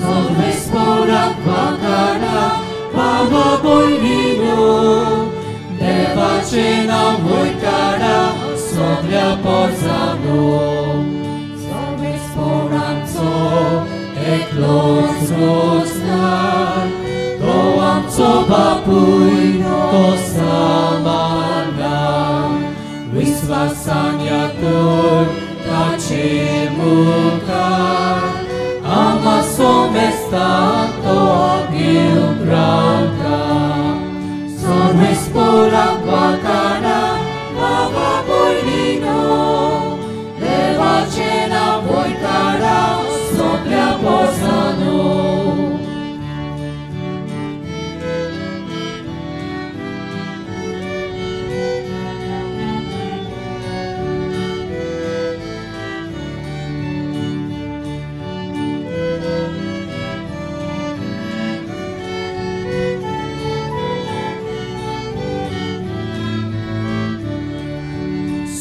सोर्वेस्पोराक वाकारा बाबा भयणीनो देवाचें नांव वयकारा सगळ्या पोरसांनो सोर्वेस्पोरांचो एकलोच रोजगार तो आमचो बापूय तो सांबाळना विस्वासान या तर ताचे मुखार आमा सोमेस्तां तो घेवन रावता सोर्वेस्पोराक वाकारा बाबा भयणीनो देवाचें नांव वयकारा सगळ्या पोरसांनो.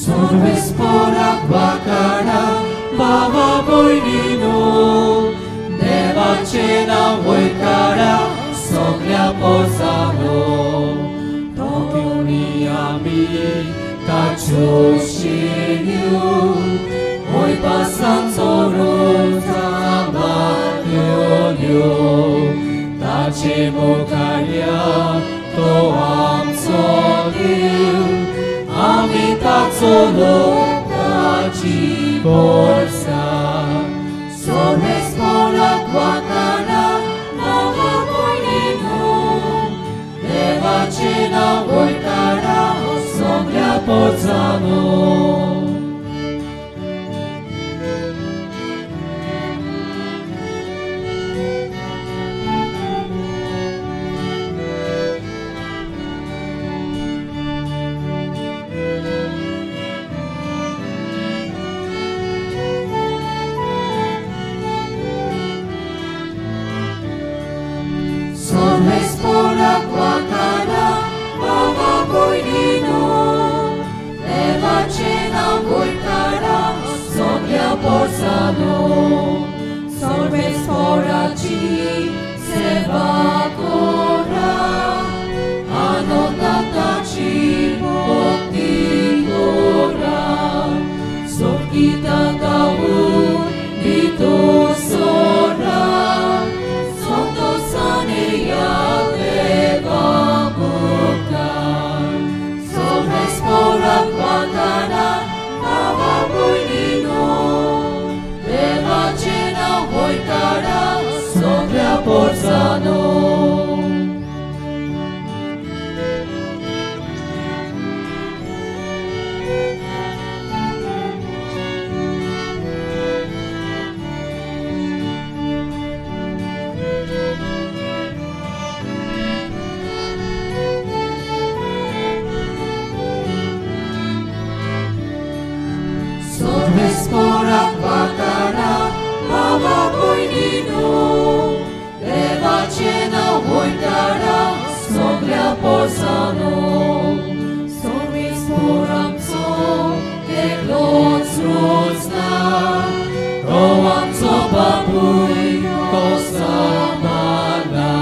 सोर्वेस्पोराक वाकारा बाबा भयणीनो देवाचें नांव वयकारा सगळ्या पोरसांनो तो घेवनी आमी ताच्यो शेणयो वयपासांचो रोज सांबाळ्यो ताचे मुखार या तो आमचो देव आमी ताचो लोक ताची पोरसां सोर्वेस्पोराक वाकारा बाबा भयणीनो देवाचें नांव वयकारा सगळ्या पोरसांनो. सोर्वेस्पोराक वाकारा बाबा भयणीनो देवाचें नांव वयकारा सगळ्या पोरसांनो सोर्वेस्पोराची सेवा करा आनंदान ताची भक्ती करा सोगीतां गावन भितर सरा संतोषाने या देवा मुखार सोर्वेस्पोराक वाकारा बाबा भयणीनो देवाचें नांव वयकारा सगळ्या पोरसांनो. सोर्वेस्पोराक वाकारा बाबा भयणीनो देवाचें नांव वयकारा सगळ्या पोरसांनो सोर्वेस्पोरांचो एकलोच रोजगार तो आमचो बापूय तो सांबाळना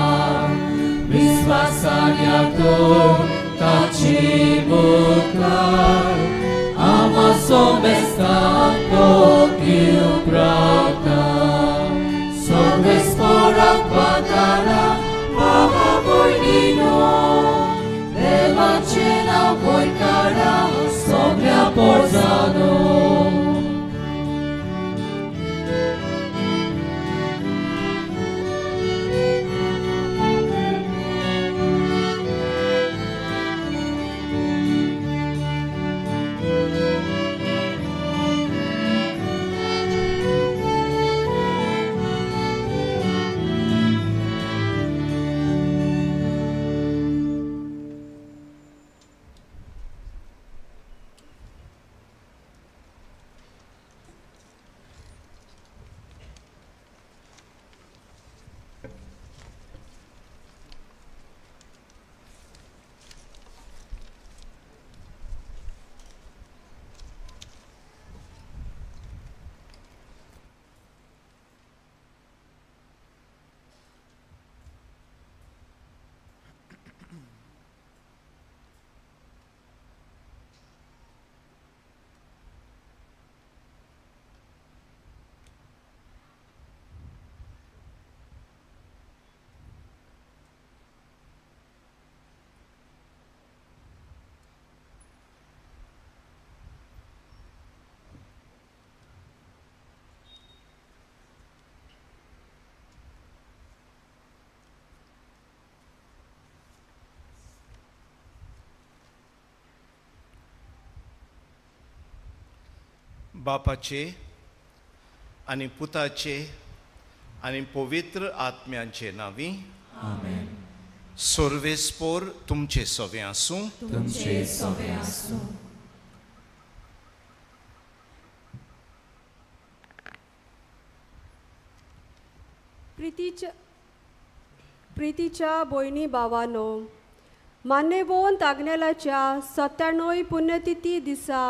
विस्वासान या तर ताचे मुखार आमा सोमेस्तां तो घेवन रावता सोर्वेस्पोराक वाकारा बाबा भयणीनो देवाचें नांव वयकारा सगळ्या पोरसांनो. बापाचे आनी पुताचे आनी पवित्र आत्म्यांचे नांवी आमेन. सर्वेस्पोर तुमचे सवे आसूं. तुमचे सवे आसूं. प्रितीच्या भयणी भावानो, मान्यवंत आग्नेलाच्या 97 पुण्यतिथी दिसा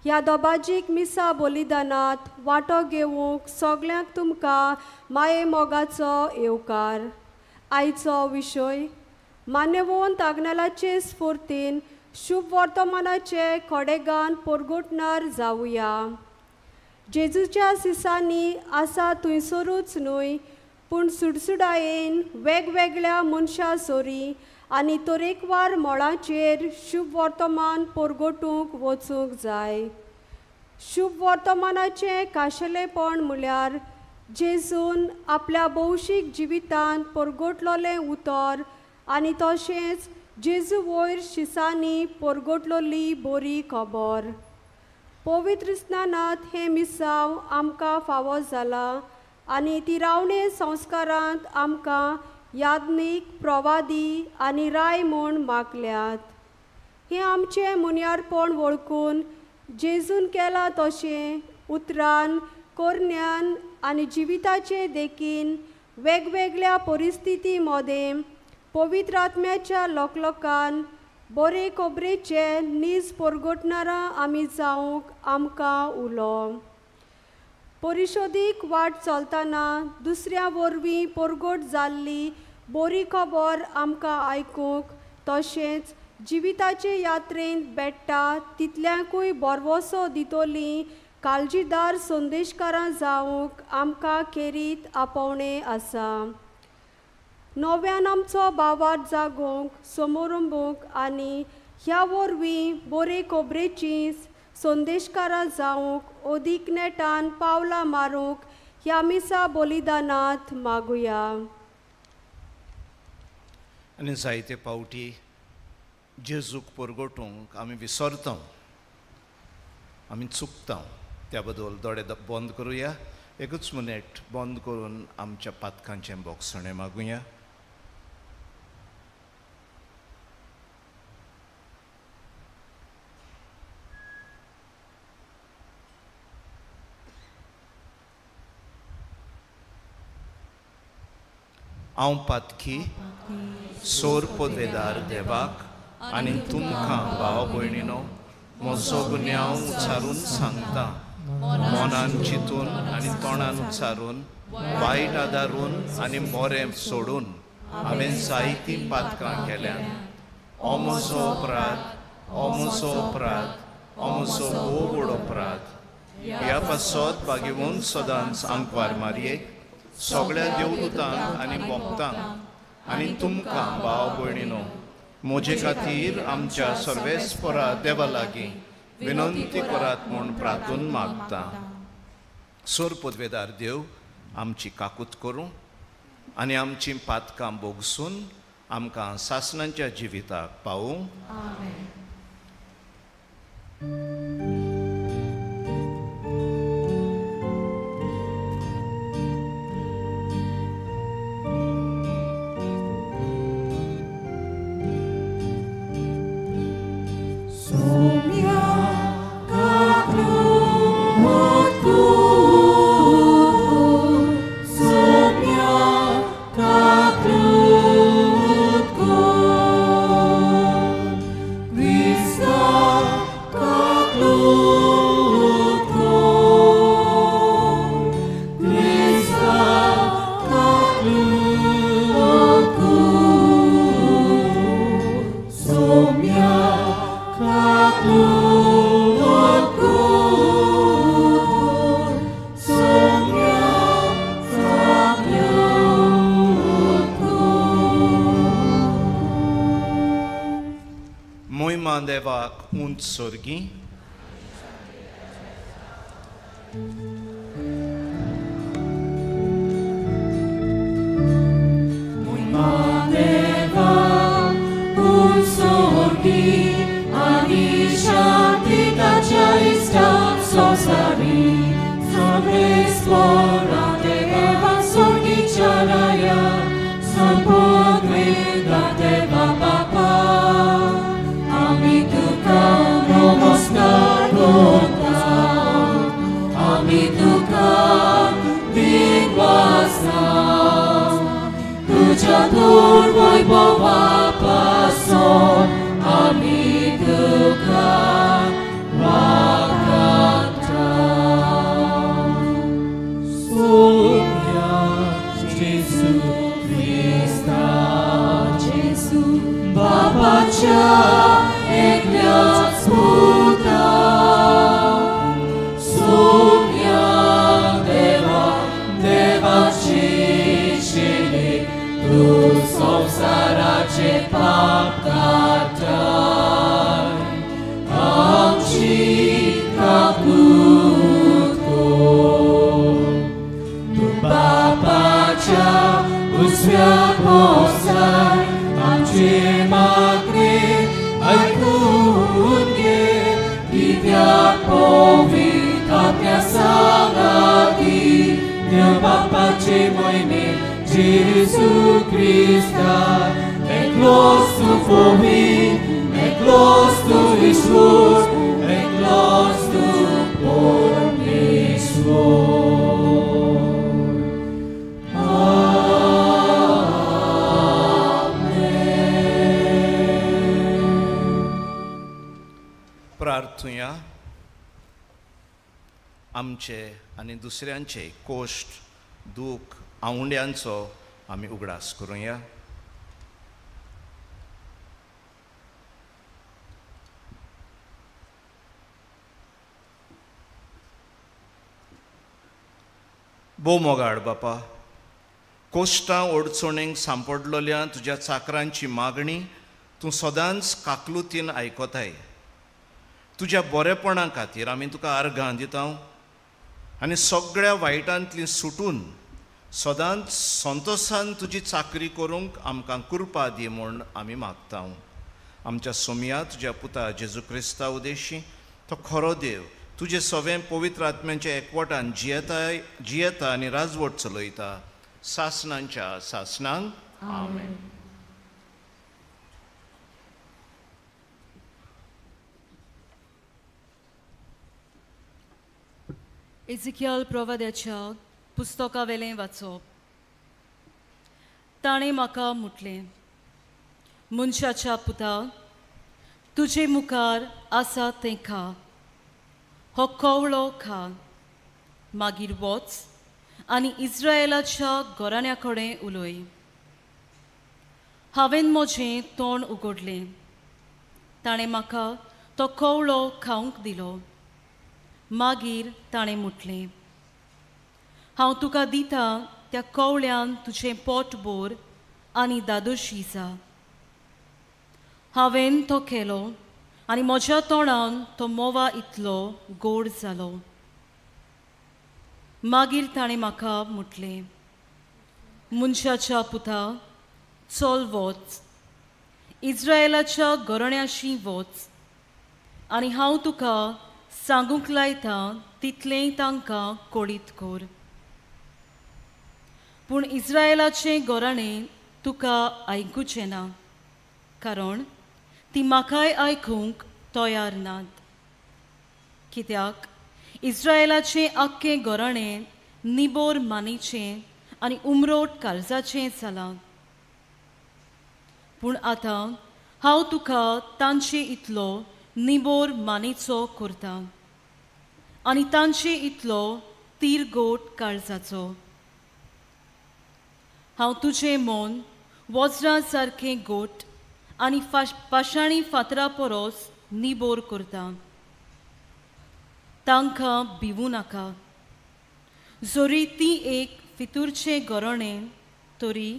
ह्या दोबाजीक मिसा बलिदानांत वांटो घेवंक सगल्यांक तुमकां माये मोगाचो येवकार. आयचो विशय मान्यवंत आग्नेलाचे स्फूर्तीन शुभ वर्तमानाचे खडेगान परगटणार जावया. जेजूच्या सिसांनी आसा थंयसरूच न्हय पूण सुडसुडायेन वेगवेगळ्या मनशां सोरी आनी तरेकवार मळांचेर शुभ वर्तमान परगटूंक वचूंक जाय. शुभ वर्तमानाचें खाशेलेपण म्हळ्यार जेजून आपल्या भौशीक जिवितांत परगटलोलें उतर आनी तशेंच जेजू वयर शिसांनी परगटलोली बरी खबर. पवित्र स्नानांत हें मिसांव आमकां फावो जालां आनी तिरावणे संस्कारांत आमकां याज्ञीक, प्रवादी आनी राय म्हूण मागल्यात. हें आमचें मुन्यारपण वळखून जेजून केलां तशें उतरान, करण्यान आनी जिविताचे देखीन वेगवेगळ्या परिस्थिती मदें पवित्र आत्म्याच्या लोकलोकान बरे खबरेचे नीज परगटणारां आमी जावंक आमकां उलो. परिशोदीक वाट चलतना दुसऱ्या वरवीं परगट जाल्ली बरी खबर आमकां आयकूंक तशेंच जिविताचे यात्रेंत बेट्टा तितल्यांकूय भरवसो दितली काळजीदार संदेशकारां जावंक आमकां खेरीत आपोवणें आसा. नव्यान आमचो भावार्थ जागोवंक, समोरंबूंक आनी ह्या वरवीं बरे खबरेची संदेशकारां जावंक अदीक नेटान पावलां मारूंक ह्या मिसा बलिदानांत मागुया. आनी जायते पावटी जेजूक परगटूंक आमी विसरता, आमी चुकता. त्या बदल दोळे बंद करुया, एकूच मिनट बंद करून आमच्या पातकांचें बोगसणें मागुया. हांव पातकी सोर पदवेदार देवाक आनी तुमकां भाव भयणीनो म्हजो गुन्यांव उच्चारून सांगता. मनान चिंतून आनी तोंडान उच्चारून, वायट आदारून आनी बरें सोडून हांवें जायतीं पातकां केल्यांत. हो म्हजो अपराध, हो म्हजो अपराध, हो म्हजो खूब व्हड अपराध. ह्या पासत भाग्यवंत सदांच आंकवार मारयेक, सगळ्या देवदूतांक आनी भक्तांक आनी तुमकां भाव भयणीनो म्हजे खातीर आमच्या सर्वेस्परा देवा लागीं विनंती करात म्हूण प्रार्थून मागता. सोर पदवेदार देव आमची काकूत करूं आनी आमची पातकां भोगसून आमकां सासणाच्या जिविताक पावूं. देवाक उंच सोर्गी. Ani shanti tacha istan sosari. Ishwara Deva Sorgicharaya Sampodveda Deva Bapa Ami tuka namaskar korta Ami tuka vidvasa Tuja Durvaibhava Pason Ami tuka Rakata Sonia Jesu Krista Jesu Bapacha Eklyat Sputa Sonia Deva Deva Chichili Tu Samsarache Papkatai Amchi Kaputko Tu Bapacha Usvya Posai Amche Magre Aikunge Divya Povi Tapya Sangati Bapache Moime Jesu Krista Eklos tu Fovi Eklos tu Ishwar Eklos tu Parmeshwar. प्रार्थुया. आमचे आनी दुसऱ्यांचे cost दूख आंवड्यांचो आमी उगडास करुया. भोव मोगाळ बापा, कोश्टां अडचणींक सांपडलेल्या तुज्या चाकरांची मागणी तूं सदांच काकलुतीन आयकताय. तुज्या बरेपणा खातीर आमी तुका आर्गां दिता आनी सगळ्या वायटांतली सुटून सदांच संतोसान तुजी चाकरी करूंक आमकां कृपा दी म्हूण आमी मागता. आमच्या सोमया तुज्या पुता जेजू क्रिस्ता उदेशी तो खरो देव तुजे सवें पवित्र आत्म्यांच्या एकवटान जियेता आनी राजवट चलयता सासनांच्या सासनांक. आमेन. एझिकियल प्रवाद्याच्या पुस्तकावेलें वाचप. ताणें म्हाका म्हटलें, मनशाच्या पुता, तुजे मुखार आसा तें खा, हो कवळो खा, मागीर वच आनी इस्रायलाच्या घराण्या कडेन उलय. हांवें म्हजें तोंड उगडलें, ताणें म्हाका तो कवळो खावंक दिलो. मागीर ताणें म्हटलें, हांव तुका दिता त्या कवळ्यान तुजें पोट भर आनी दादोशी जा. हांवें तो केलो आनी म्हज्या तोंडान तो मोवा इतलो गोड जालो. मागीर ताणें म्हाका म्हटलें, मनशाच्या पुता, चल वच, इस्रायलाच्या घराण्याशी वच आनी हांव तुका सांगूंक लायता तितलेंय तांकां कळीत कर. पूण इस्रायलाचें घराणें तुका आयकुचें ना, कारण ती म्हाकाय आयकूंक तयार नात. कित्याक इस्रायलाचें आख्खें घराणें निबोर मानेचें आनी उमरोट काळजाचें जालां. पूण आतां हांव तुका तांचे इतलो निबोर मानेचो करता आनी तांचे इतलो तिरगोट काळजाचो. हांव तुजें मन वज्रा सारकें गोट आनी पाशाणी फातरा परस निबोर करता. तांकां भिवूं नाका, जरी ती एक फितूरचें घराणें तरी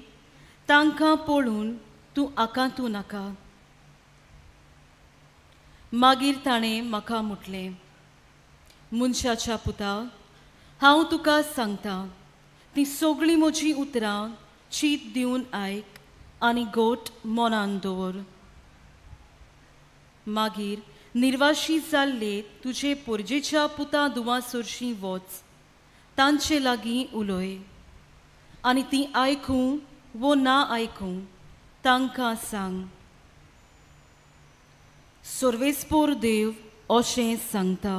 तांकां पळोवन तूं आकांतू नाका. मागीर ताणें म्हाका म्हटलें, मनशाच्या पुता, हांव तुका सांगता तीं सगळीं म्हजीं उतरां चीत दिवन आयक आनी गोट मनान दवर. मागीर निर्वाशी जाल्ले तुजे पोरजेच्या पुता दुवा सरशीं वच तांचे लागीं उलय आनी तीं आयकूं वो ना आयकूं तांकां सांग, सर्वेस्पोर देव अशें सांगता।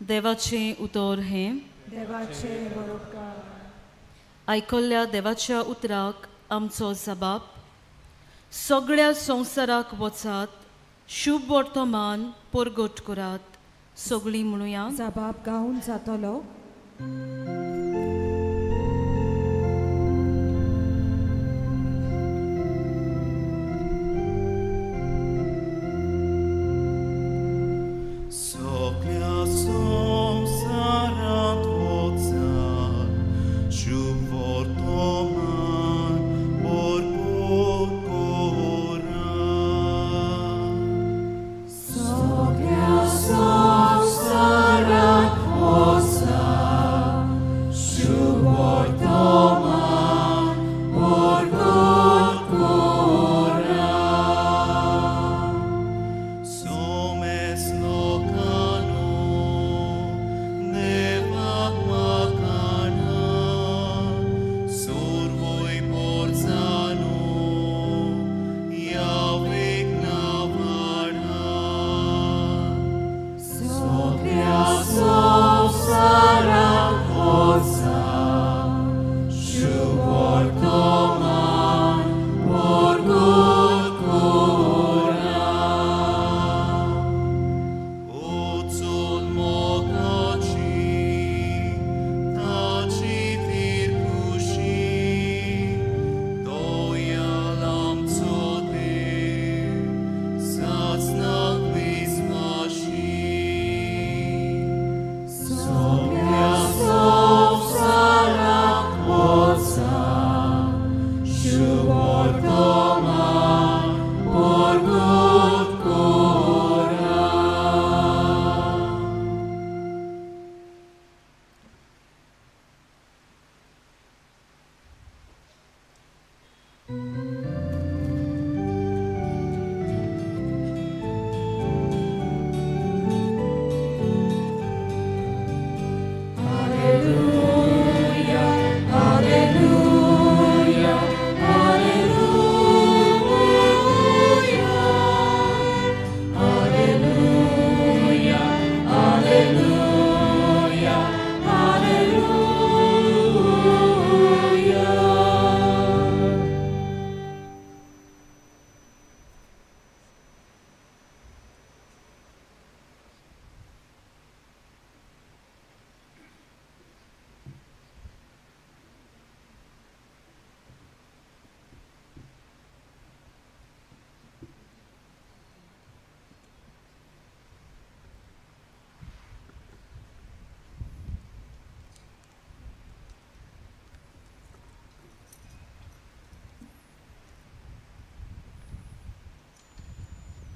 देवाचें उतर हें। देवाचें बरोबकार। आयकल्ल्या देवाच्या उतराक आमचो जबाब। सगळ्या संवसाराक वचात, शुभ वर्तमान परगट करात। सगळीं म्हणुया जबाब गावन जातलो।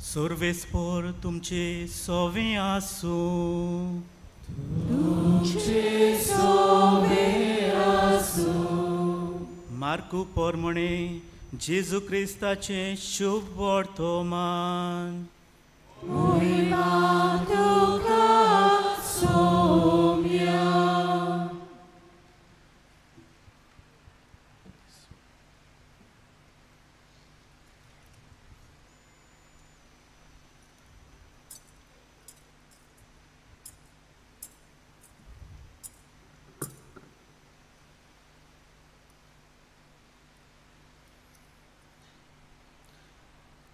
सर्वेस्पोर तुमचे सोवे आसूं। तुमचे सोवे आसूं। मार्कू पोरमणे जेजू क्रिस्ताचें शुभ वर्तमान। महिमा तुका सोम्या।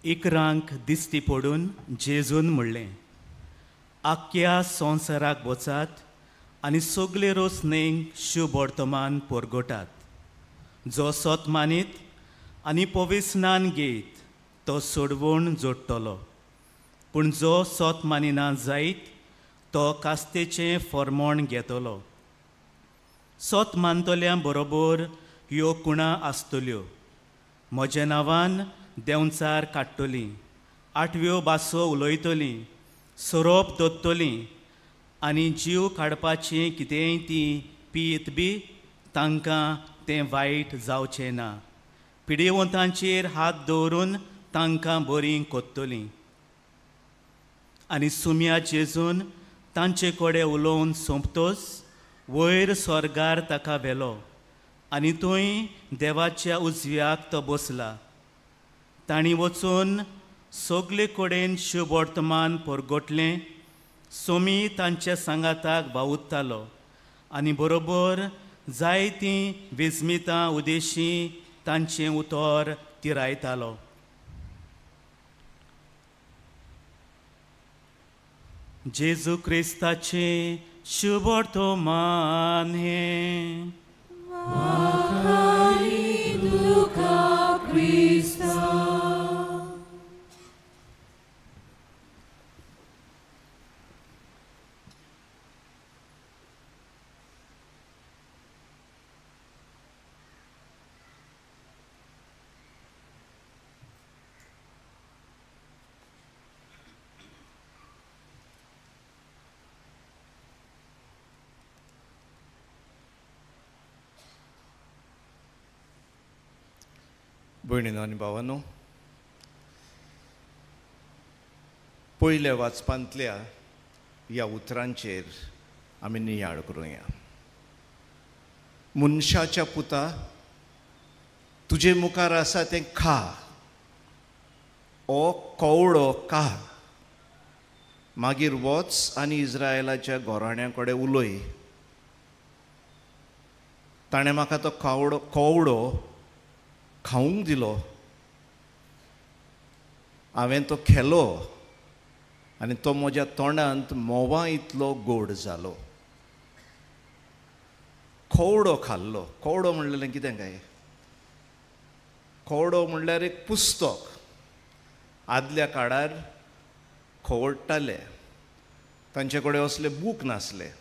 इकरांक दिश्टी पडून जेजून म्हणलें, आख्या संवसाराक वचात आनी सगळे रोसनेंक शुभ वर्तमान परगटात। जो सत मानीत आनी पविस्नान घेयत तो सोडवण जोडटलो, पूण जो सत मानिना जायत तो कास्तेचें फॉर्मोण घेतलो। सत मानतल्या बरोबर ह्यो कुणां आसतल्यो, म्हज्या नांवान देंवचार काडटलीं, आठव्यो भासो उलयतलीं, सोरोप दोत्तलीं आनी जीव काडपाचें कितेंय तीं पियेत बी तांकां तें वायट जावचें ना। पिडेवंतांचेर हात दवरून तांकां बरीं कोत्तलीं। आनी सुम्या जेजून तांचे कडेन उलोवन सोंपतोच वयर स्वर्गार ताका व्हेलो आनी थंय देवाच्या उजव्याक तो बसला. तांणी वचून सगळे कडेन शुभवर्तमान परगटलें. सोमी तांच्या सांगाताक वावुरतालो आनी बरोबर जायतीं विस्मितां उदेशी तांचें उतर तिरायतालो. जेजू क्रिस्ताचें शुभवर्तमान हें. भयणीनो आनी भावांनो, पयल्या वाचपांतल्या ह्या उतरांचेर आमी नियाळ करुया. मनशाच्या पुता, तुजे मुखार आसा तें खा, ओ कवळो खा, मागीर वच आनी इस्रायलाच्या घराण्या कडेन उलय. ताणें म्हाका तो कवळो खावंक दिलो, हांवें तो खेलो आनी तो म्हज्या तोंडांत म्होंवा इतलो गोड जालो. खवडो खाल्लो. खवडो म्हणलें कितें काय? खवडो म्हणल्यार एक पुस्तक. आदल्या काळार खवडटाले, तांचे कडेन असले बूक नासले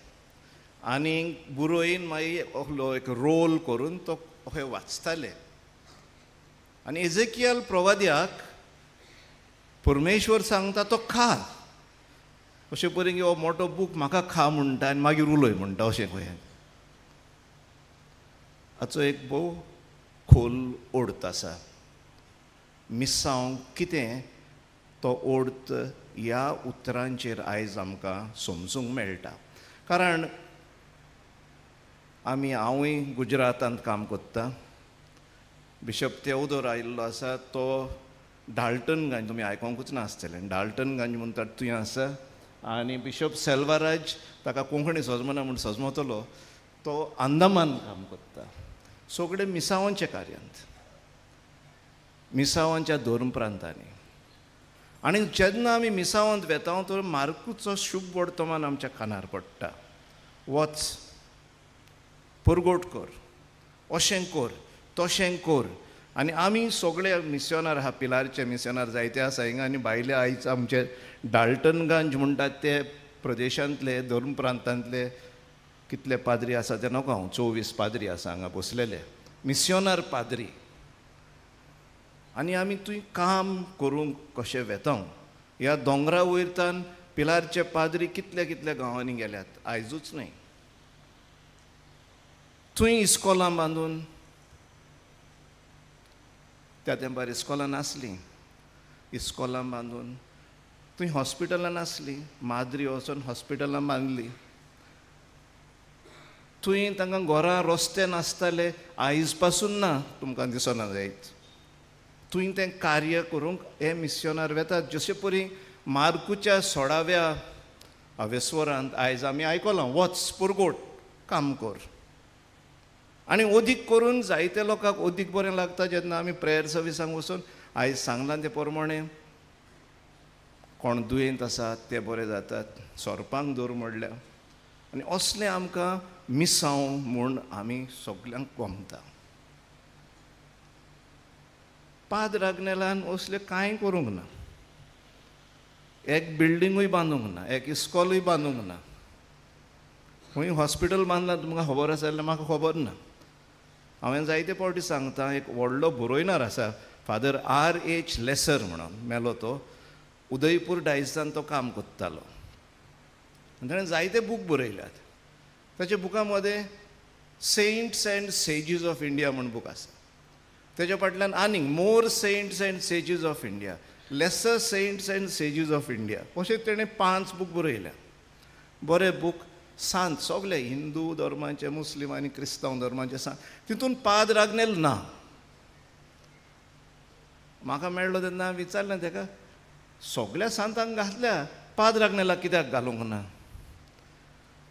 आनी बुरोयन मागीर असलो एक रोल करून तो अशें वाचताले. आनी एजेकियल प्रवाद्याक परमेश्वर सांगता तो खा, अशें परी की हो मोटो बूक म्हाका खा म्हणटा आनी मागीर उलय म्हणटा अशें खंय. हाचो एक भोव खोल अर्थ आसा. मिसांव कितें तो अर्थ ह्या उतरांचेर आयज आमकां समजूंक मेळटा. कारण आमी हांवूय गुजरातांत काम करता. बिशप तेवदोर आयिल्लो आसा, तो डाल्टनगंज, तुमी आयकोंकूच ना आसतलें, डाल्टनगंज म्हणटात थंय आसा. आनी बिशप सेल्वाराज, ताका कोंकणी सजमना म्हूण सजमतलो, तो अंदमान काम करता. सगळे मिसावांच्या कार्यांत, मिसावांच्या धर्म प्रांतांनी. आनी जेन्ना आमी मिसावांत वेता तर मार्कूचो शुभ वर्तमान आमच्या कानार पडटा. वच, परगोट कर, अशें कर, तशें कर. आनी आमी सगळे मिस्योनार आहा, पिलारचे मिस्योनार जायते आसा हिंगा. आनी भायले आयज आमचे डाल्टनगंज म्हणटात ते प्रदेशांतले, धर्म प्रांतांतले कितले पाद्री आसा ते नको हांव, 24 पाद्री आसा हांगा बसलेले मिस्योनार पाद्री. आनी आमी थंय काम करूंक कशें वेता. ह्या दोंगरा वयरतान पिलारचे पाद्री कितल्या कितल्या गांवांनी गेल्यात, आयजूच न्हय. थंय इस्कोलां बांदून, त्या तेंपार इस्कोलां नासलीं, इस्कोलां बांदून, थंय हॉस्पिटलां नासलीं, माद्री वचून हॉस्पिटलां बांदलीं. थंय तांकां घरां रस्ते नासताले, आयज पासून ना, तुमकां दिसना जायत. थंय तें कार्य करूंक हे मिस्योनार वेतात. जशे परी मार्कूच्या 16व्या अवेस्वरांत आयज आमी आयकलां, वच परगोट काम कर. आनी अदीक करून जायते लोकांक अदीक बरें लागता जेन्ना आमी प्रेयर सर्विसांक वचून आयज सांगलां ते प्रमाणे कोण दुयेंत आसात ते बरे जातात, सोरपांक दर मोडल्या. आनी असलें आमकां मिसांव म्हूण आमी सगल्यांक गमता. पाद्र आग्नेलान असलें कांय करूंक ना, एक बिल्डिंगूय बांदूंक ना, एक इस्कॉलूय बांदूंक ना. खंय हॉस्पिटल बांदलां तुमकां खबर आसा जाल्यार म्हाका खबर ना. हांवें जायते फावटी सांगता, एक व्हडलो बरोयणार आसा, फादर R.H. Lesser म्हणून, मेलो तो, उदयपूर डायसान तो काम करतालो. आनी ताणें जायते बूक बरयल्यात. ताच्या बुकां मदें saints and sages of India म्हूण बूक आसा. तेच्या फाटल्यान आनीक more saints and sages of India, lesser saints and sages of India, अशें तेणें 5 बूक बरयल्या. बरे बूक सांत सगळे हिंदू धर्माचे, मुस्लीम आनी क्रिस्तांव धर्माचे सांत, तितून पाद्र आग्नेल ना. म्हाका मेळ्ळो तेन्ना विचारलें तेका, सगळ्या सांतांक घातल्या, पाद्र आग्नेलाक कित्याक घालूंक ना?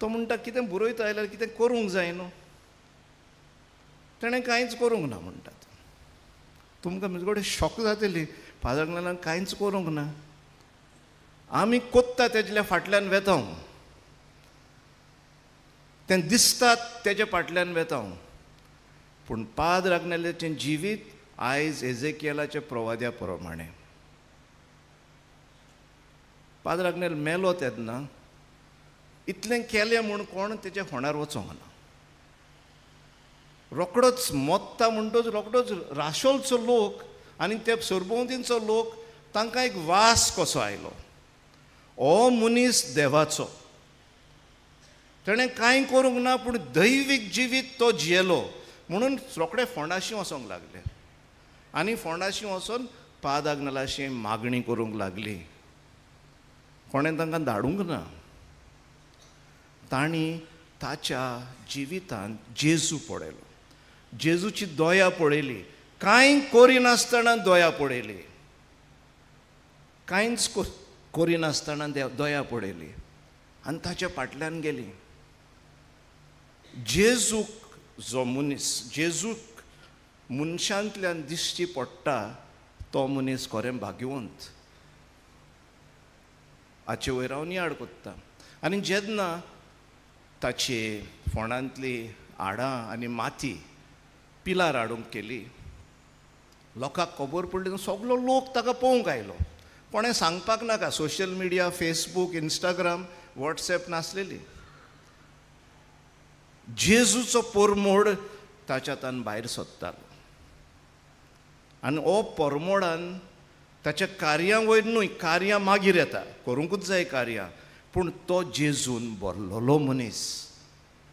तो म्हणटा कितें बरयता जाल्यार कितें करूंक जाय न्हू, तेणें कांयच करूंक ना म्हणटात. तुमकां म्हजे कडेन शॉक जातली, पाद्र आग्नेलान कांयच करूंक ना. आमी कोत्ता तेजल्या फाटल्यान वेता, तें दिसतात तेज्या फाटल्यान वेता, पूण पाद्र आग्नेलाचें जिवीत आयज एजेकियलाच्या प्रवाद्या प्रमाणें. पाद्र आग्नेल मेलो तेन्ना इतलें केलें म्हूण कोण तेच्या फोंडार वचोंक ना. रोकडोच मोत्ता म्हणटच रोकडोच राशोलचो लोक आनी ते सरभोंवतींचो लोक तांकां एक वास कसो आयलो, हो मनीस देवाचो, तेणें कांय करूंक ना पूण दैवीक जिवीत तो जियेलो म्हणून रोकडे फोंडाशी वचोंक लागले आनी फोंडाशी वचोन पाद्र आग्नेलाशी मागणी करूंक लागली. कोणें तांकां धाडूंक ना, तांणी ताच्या जिवितांत जेजू पळयलो, जेजूची दया पळयली, कांय करिनासतना दया पळयली, कांयच करिनासतना दया पळयली आनी ताच्या फाटल्यान गेली. जेजूक जो मनीस, जेजूक मनशांतल्यान दिश्टी पडटा तो मनीस खरें भाग्यवंत. हाचे वयर हांव नियाळ कोत्ता. आनी जेन्ना ताचे फोंडांतली हाडां आनी माती पिलार हाडूंक केली, लोकांक खबर पडली, सगलो लोक ताका पळोवंक आयलो. कोणें सांगपाक नाका, social media, Facebook, Instagram, WhatsApp नासलेली. जेजूचो परमोड ताच्या तान भायर सोदतालो आनी हो परमोडान ताच्या कार्यां वयर न्हय, कार्यां मागीर येता, करूंकूच जाय कार्यां, पूण तो जेजून भरलेलो मनीस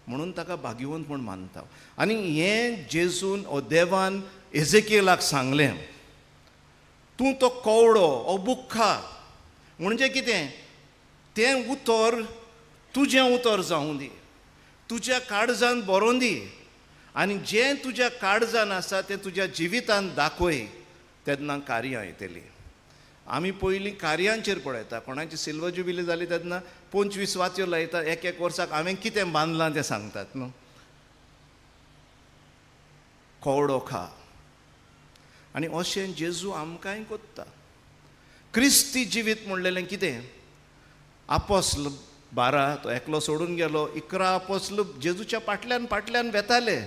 म्हणून ताका भाग्यवंत म्हूण मानता. आनी हें जेजून ओ देवान एजेकियलाक सांगलें, तूं तो कवडो ओ बूक खा. म्हणजे कितें, तें उतर तुजें उतर जावं दी, तुज्या काळजान बरोवन दी आनी जें तुज्या काळजान आसा तें तुज्या जिवितान दाखय, तेन्ना कार्यां येतलीं. आमी पयलीं कार्यांचेर पळयता, कोणाची सिल्वर जुबिली जाली तेन्ना 25 वात्यो लायता, एक एक वर्साक हांवें कितें बांदलां तें सांगतात न्हू. कवडो खा. आनी अशें जेजू आमकांय कोत्ता. क्रिस्ती जिवीत म्हणलेलें कितें, आपोस्ल 12 तो एकलो सोडून गेलो, 11 आपोस्ल जेजूच्या फाटल्यान फाटल्यान वेताले,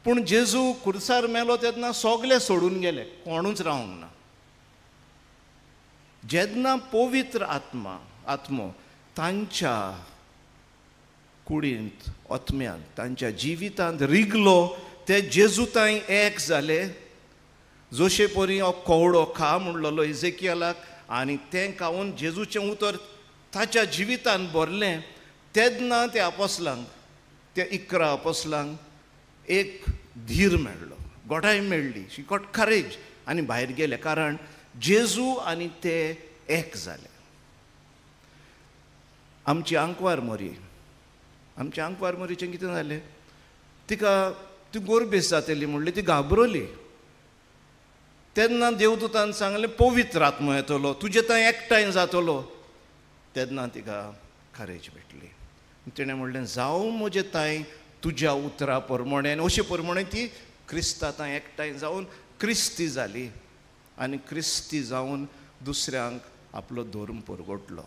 पूण जेजू खुर्सार मेलो तेन्ना सगले सोडून गेले, कोणूच रावंक ना. जेन्ना पवित्र आत्मो तांच्या कुडींत, आत्म्यांत, तांच्या जिवितांत रिगलो, ते जेजू तांय एक जाले. जशे परी हो कवडो खा म्हणलेलो इजेकियलाक आनी तें खावन जेजूचें उतर ताच्या जिवितान भरलें, तेन्ना ते आपोसलांक, त्या 11 आपोसलांक एक धीर मेळ्ळो, गोठाय मेळ्ळी, शी गॉट करेज आनी भायर गेले, कारण जेजू आनी ते एक जाले. आमची आंकवार मोरी, आमच्या आंकवार मोरीचें कितें जालें, तिका ती गोरबेस जातली म्हणली, ती घाबरली. तेन्ना देवदूतान सांगलें, पवित्र आत्मो येतलो, तुजें थंय एकठांय जातलो. तेन्ना तिका करेज भेटली. तिणें म्हणलें, जावं म्हजें तांय तुज्या उतरा प्रमाणें. आनी अशे प्रमाणें ती क्रिस्ता तांय एकठांय जावन क्रिस्ती जाली आनी क्रिस्ती जावन दुसऱ्यांक आपलो धर्म परगटलो.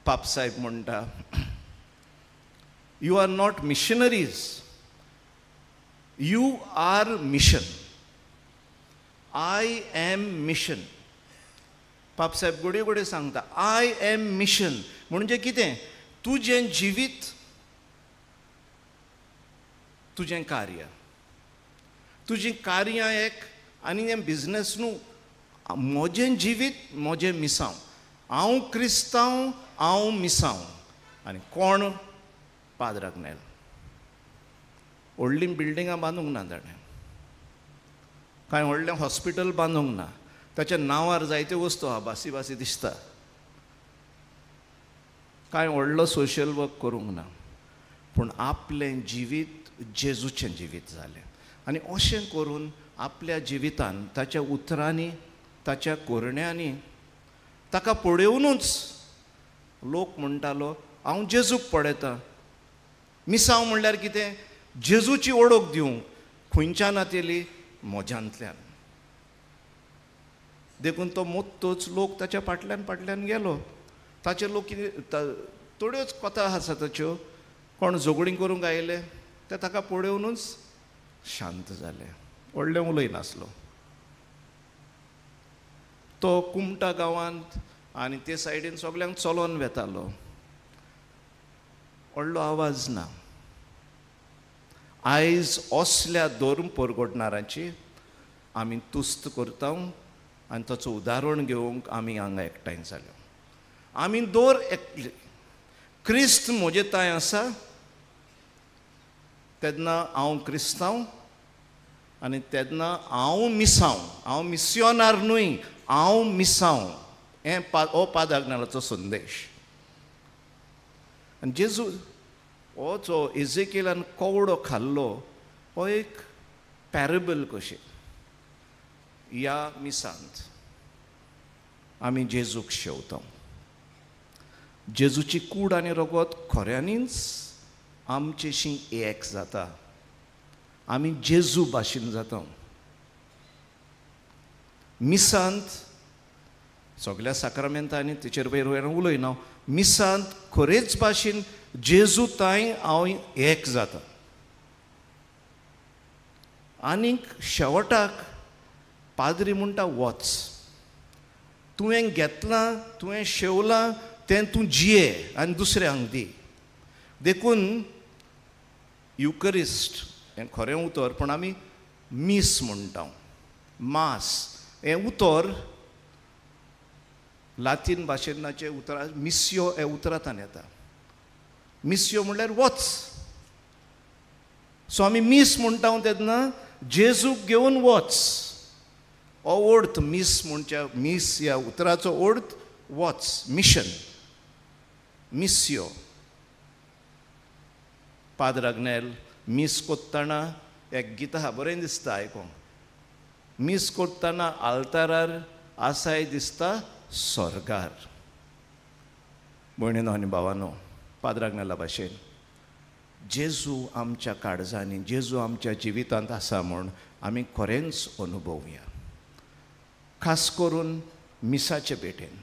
पापसाहेब म्हणटा, you are not missionaries, you are mission. I am mission. पापसाहेब गोडे गोडे सांगता, I am mission म्हणजे कितें, तुजें जिवीत तुजें कार्य, तुजीं कार्यां एक आनी हें बिजनस न्हू. म्हजें जिवीत म्हजें मिसांव, हांव क्रिस्तांव, हांव मिसांव. आनी कोण पाद्राक नेल व्हडलीं बिल्डिंगां बांदूंक ना ताणें, कांय व्हडलें हॉस्पिटल बांदूंक ना, ताच्या नांवार जायत्यो वस्तू आहा, बासी बासी दिसता. कांय व्हडलो सोशल वर्क करूंक ना, पूण आपलें जिवीत जेजूचें जिवीत जालें. आनी अशें करून आपल्या जिवितान ताच्या उतरांनी, ताच्या कोरण्यांनी ताका पळोवनूच लोक म्हणटालो हांव जेजूक पळयतां. मिसांव म्हणल्यार कितें? जेजूची ओळख दिवंक. खंयच्यान येतली? म्हज्यांतल्यान. देखून तो मोत्तोच लोक ताच्या फाटल्यान फाटल्यान गेलो. ताचे लोक कितें थोड्योच कथा आसा ताच्यो, कोण झगडीं करूंक आयले ते ताका पळोवनूच शांत जाले, व्हडलें उलयनासलो. तो कुमटा गांवांत आनी ते सायडीन सगल्यांक चलोन वेतालो, व्हडलो आवाज ना. आयज असल्या धर्म परगटणारांची आमी तुस्त करता आनी ताचो उदाहरण घेवंक आमी हांगा एकठांय जाले. आमी दर एकले क्रिस्त म्हजे तांय आसा तेन्ना हांव क्रिस्तांव आनी तेन्ना हांव मिसांव, हांव मिसियोनार न्हय, हांव मिसांव. हें हो पादाग्नालाचो संदेश. आनी जेजू हो जो एजेकियलान कवडो खाल्लो हो एक पॅरेबल कशें. ह्या मिसांत आमी जेजूक शेवता. जेजूची कूड आनी रगत खऱ्यांनीच आमचेशी एक जाता, आमी जेजू भाशेन जाता. मिसांत सगल्या साक्रामेंतांनी तेचेर वयर वयर उलयना, मिसांत खरेच भाशेन जेजू तांय हांव एक जाता. आनीक शेवटाक पाद्री म्हणटा वच, तुवें घेतलां, तुवें शेवलां तें तूं जिये आनी दुसऱ्यांक दी. देखून युकरिस्ट हें खरें उतर, पूण आमी मीस म्हणटा. मास हें उतर लातीन भाशेनाचें उतरां मिसयो हें उतरांतल्यान येता. मिसयो म्हणल्यार वच. सो आमी मीस म्हणटा तेन्ना जेजूक घेवन वच हो अर्थ. मीस म्हणच्या मीस ह्या उतराचो अर्थ वच, मिशन, मिसयो. पाद्र आग्नेल मीस कोत्ताना एक गितां आहा बरें दिसता आयकोंक. मीस कोत्ताना आल्तारार आसाय दिसता स्वर्गार. भयणीनो आनी भावानो, पाद्र आग्नेला भाशेन जेजू आमच्या काळजांनी, जेजू आमच्या जिवितांत आसा म्हूण आमी खरेंच अनुभवया. खास करून मिसाचे भेटेन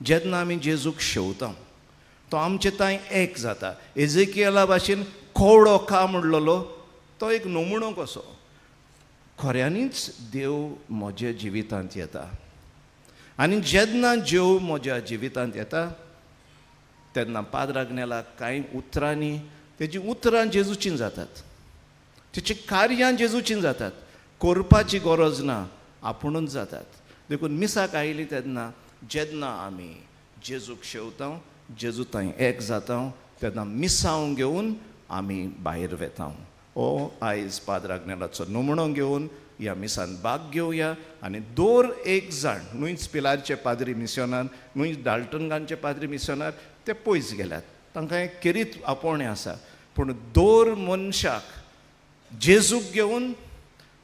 जेन्ना आमी जेजूक शेवता तो आमचे तांय एक जाता. एजेकियला भाशेन कोवडो खा म्हणलेलो तो एक नमुणो कसो. खऱ्यांनीच देव म्हज्या जिवितांत येता आनी जेन्ना देव म्हज्या जिवितांत येता तेन्ना पाद्र आग्नेलाक कांय उतरांनी तेजी उतरां जेजूचीं जातात, तेची कार्यां जेजूचीं जातात, करपाची गरज ना, आपुणूच जातात. देखून मिसाक आयली तेन्ना जेन्ना आमी जेजूक शेवता, जेजू थंय एक जाता तेन्ना मिसांव घेवन आमी भायर वेता. हो आयज पाद्र आग्नेलाचो नमुणो घेवन ह्या मिसान भाग घेवया आनी दर एक जाण, न्हूच पिलारचे पाद्री मिसियोनार, न्हूच डाल्टनगांचे पाद्री मिसियोनार, ते पयस गेल्यात, तांकां एक खेरीत आपोवणें आसा, पूण दर मनशाक जेजूक घेवन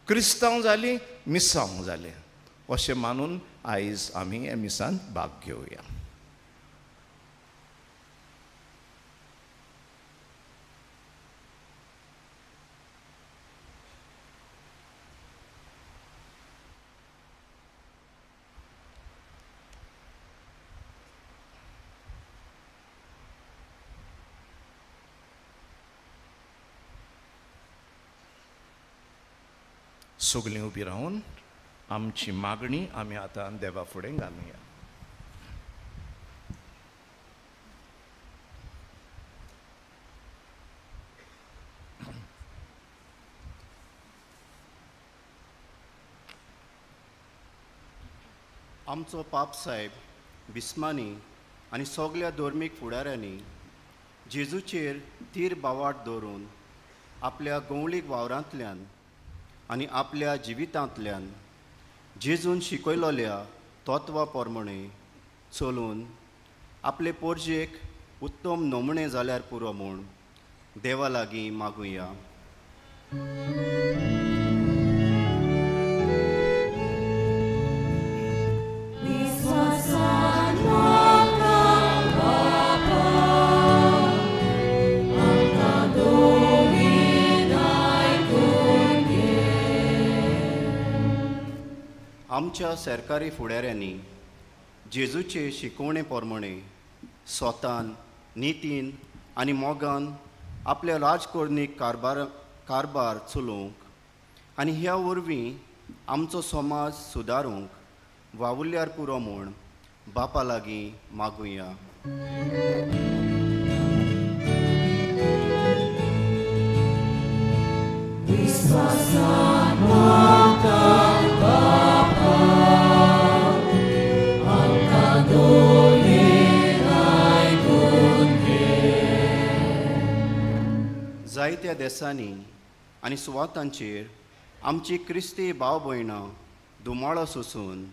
क्रिस्तांव जालीं, मिसांव जालें अशें मानून आयज आमी ह्या मिसान भाग घेवया. सगळीं उबी रावन आमची मागणी आमी आतां देवा फुडें घालुया. आमचो पाप साहेब बिस्मानी आनी सगल्या धर्मीक फुडाऱ्यांनी जेजूचेर तीर बावाट दवरून आपल्या गवळीक वावरांतल्यान आनी आपल्या जिवितांतल्यान जेजून शिकयलोल्या तत्वा प्रमाणे चलून आपले पोरजेक उत्तम नमुणे जाल्यार पुरो म्हूण देवा लागीं मागुया. आमच्या सरकारी फुडाऱ्यांनी जेजूचे शिकवणे प्रमाणे स्वतान नितीन आनी मोगान आपल्या राजकोरणीक कारभार चलोवंक आनी ह्या वरवीं आमचो समाज सुदारूंक वावुरल्यार पुरो म्हूण बापा लागीं मागुया. जायत्या देसांनी आनी सुवातांचेर आमची क्रिस्ती भाव भयणां धुमाळो सोसून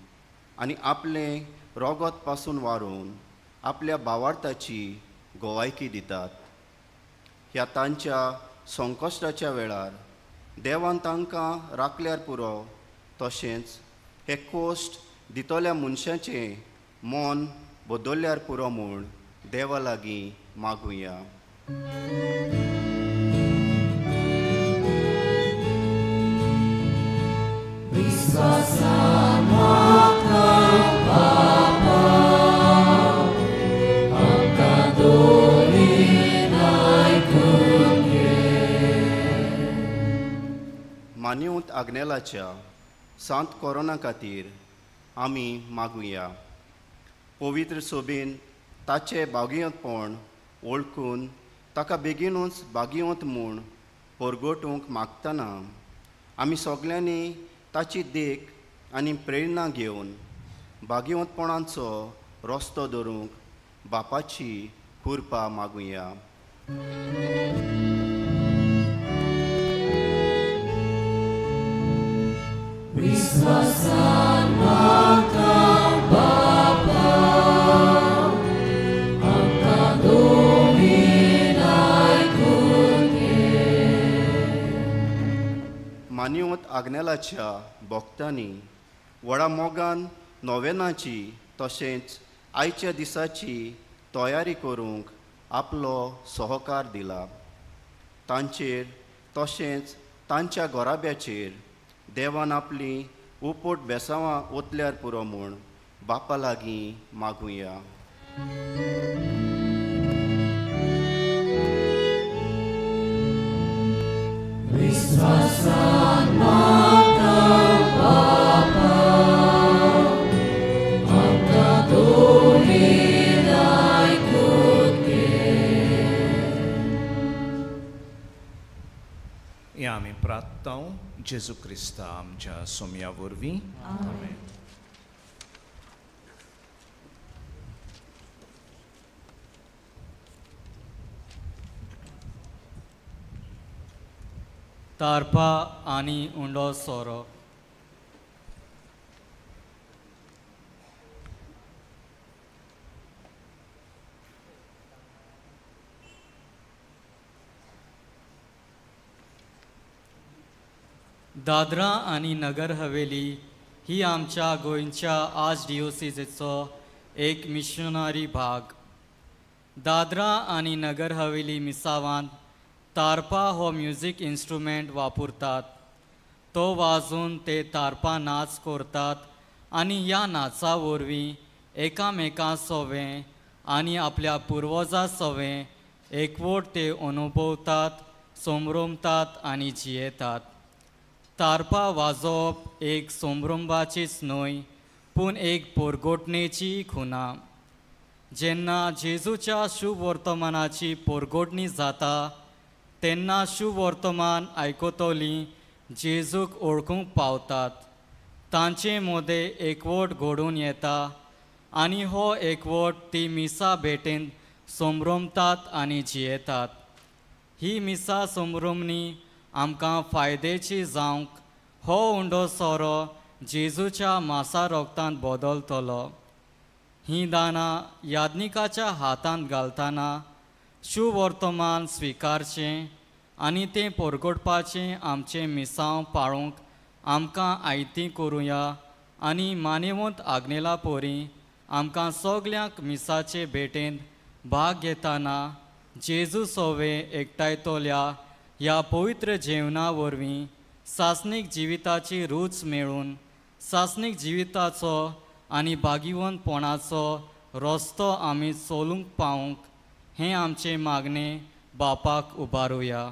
आनी आपलें रोगत पासून वारोवन आपल्या भावार्थाची गोवायकी दितात. ह्या तांच्या संकश्टाच्या वेळार देवान तांकां राखल्यार पुरो, तशेंच हे कोश्ट दितल्या मनशाचें मन बदलल्यार पुरो म्हूण देवा लागीं मागुया. मान्यूत आग्नेलाच्या सांत कोरोना खातीर आमी मागुया. पवित्र सोबीन ताचें बागियतपण वळखून ताका बेगीनूच बागियत म्हूण परगटूंक मागतना आमी सगल्यांनी ताची देख आनी प्रेरणा घेवन बागियतपणाचो रस्तो धरूंक बापाची कृपा मागुया. विश्वासान मागता बापा आमकां दोवीन आयकून घे. मान्यवत आग्नेलाच्या भक्तांनी व्हडा मोगान नोवेनाची तशेंच आयच्या दिसाची तयारी करूंक आपलो सहकार दिला. तांचेर तशेंच तांच्या घराब्याचेर देवान आपली उपट बेसांवां ओतल्यार पुरो म्हूण बापा लागीं मागुया. विश्वासान मागता बापा आमकां दोवीन आयकून घे. हें आमी प्रार्थना जेजू क्रिस्ता आमच्या सोम्या वरवीं. आमेन. तारपा आनी उंडो सोरो. दादरा आनी नगर हवेली ही आमच्या गोंयच्या आर्च डिओसिजीचो एक मिशनरी भाग. दादरा आनी नगर हवेली मिसावांत तारपा हो म्युजीक इन्स्ट्रुमेंट वापरतात. तो वाजोवन ते तारपा नाच करतात आनी ह्या नाचा वरवीं एकामेकां सोवें आनी आपल्या पुर्वजां सोवें एकवट ते अनुभवतात, संभ्रमतात आनी जियेतात. तारपा वाजोवप एक संभ्रंभाचीच न्हय पूण एक पोरगोटणेची खुणा. जेन्ना जेजूच्या शुभवर्तमानाची पोरगोटणी जाता तेन्ना शुभवर्तमान आयकतलीं जेजूक वळखूंक पावतात. तांचे मदें एकवट घडून येता आनी हो एकवट ती मिसा भेटेन संभ्रमतात आनी जियेतात. ही मिसा संभ्रमणी आमकां फायद्याची जावंक हो उंडो सोरो जेजूच्या मासा रोगतान बदलतलो. हीं दानां याज्ञिकाच्या हातांत घालतना शुवर्तमान स्विकारचें आनी तें परगटपाचें आमचें मिसांव पाळूंक आमकां आयती करुया आनी मानेवंत आग्नेला पोरी आमकां सगल्यांक मिसाचे भेटेंत भाग घेतना जेजू सोवे एकठांयतल्या ह्या पवित्र जेवणा वरवीं सासणीक जिविताची रूच मेळून सासणीक जिविताचो आनी भागिवंतपणाचो रस्तो आमी चलूंक पावूंक हें आमचें मागणें बापाक उबारुया.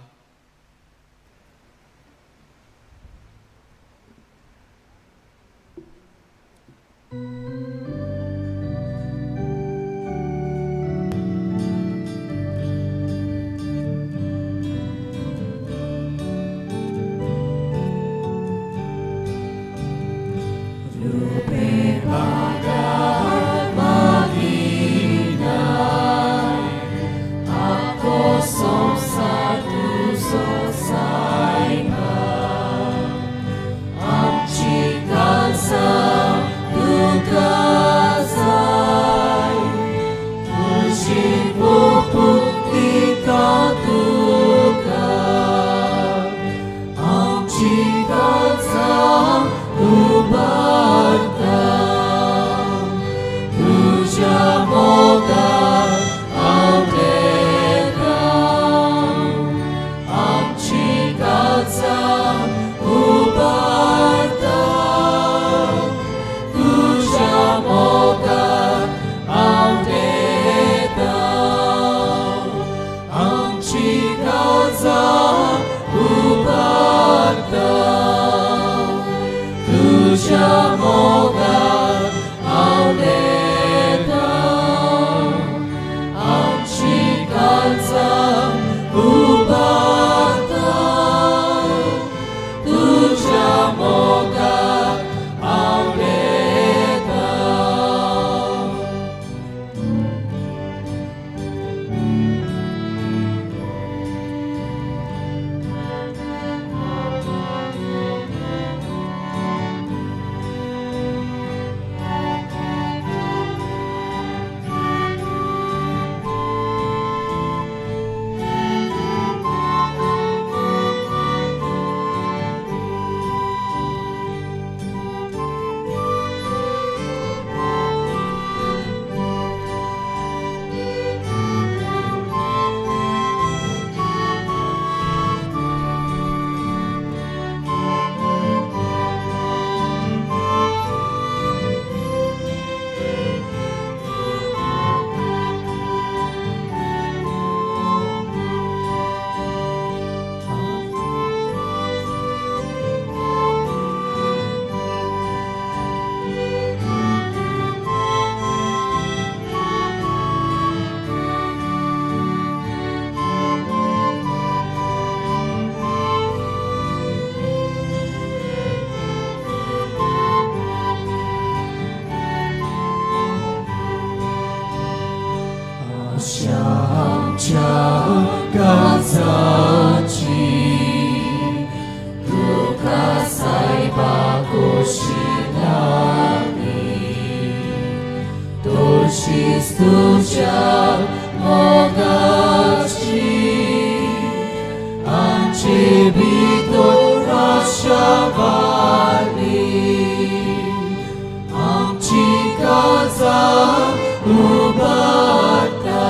Ubarta,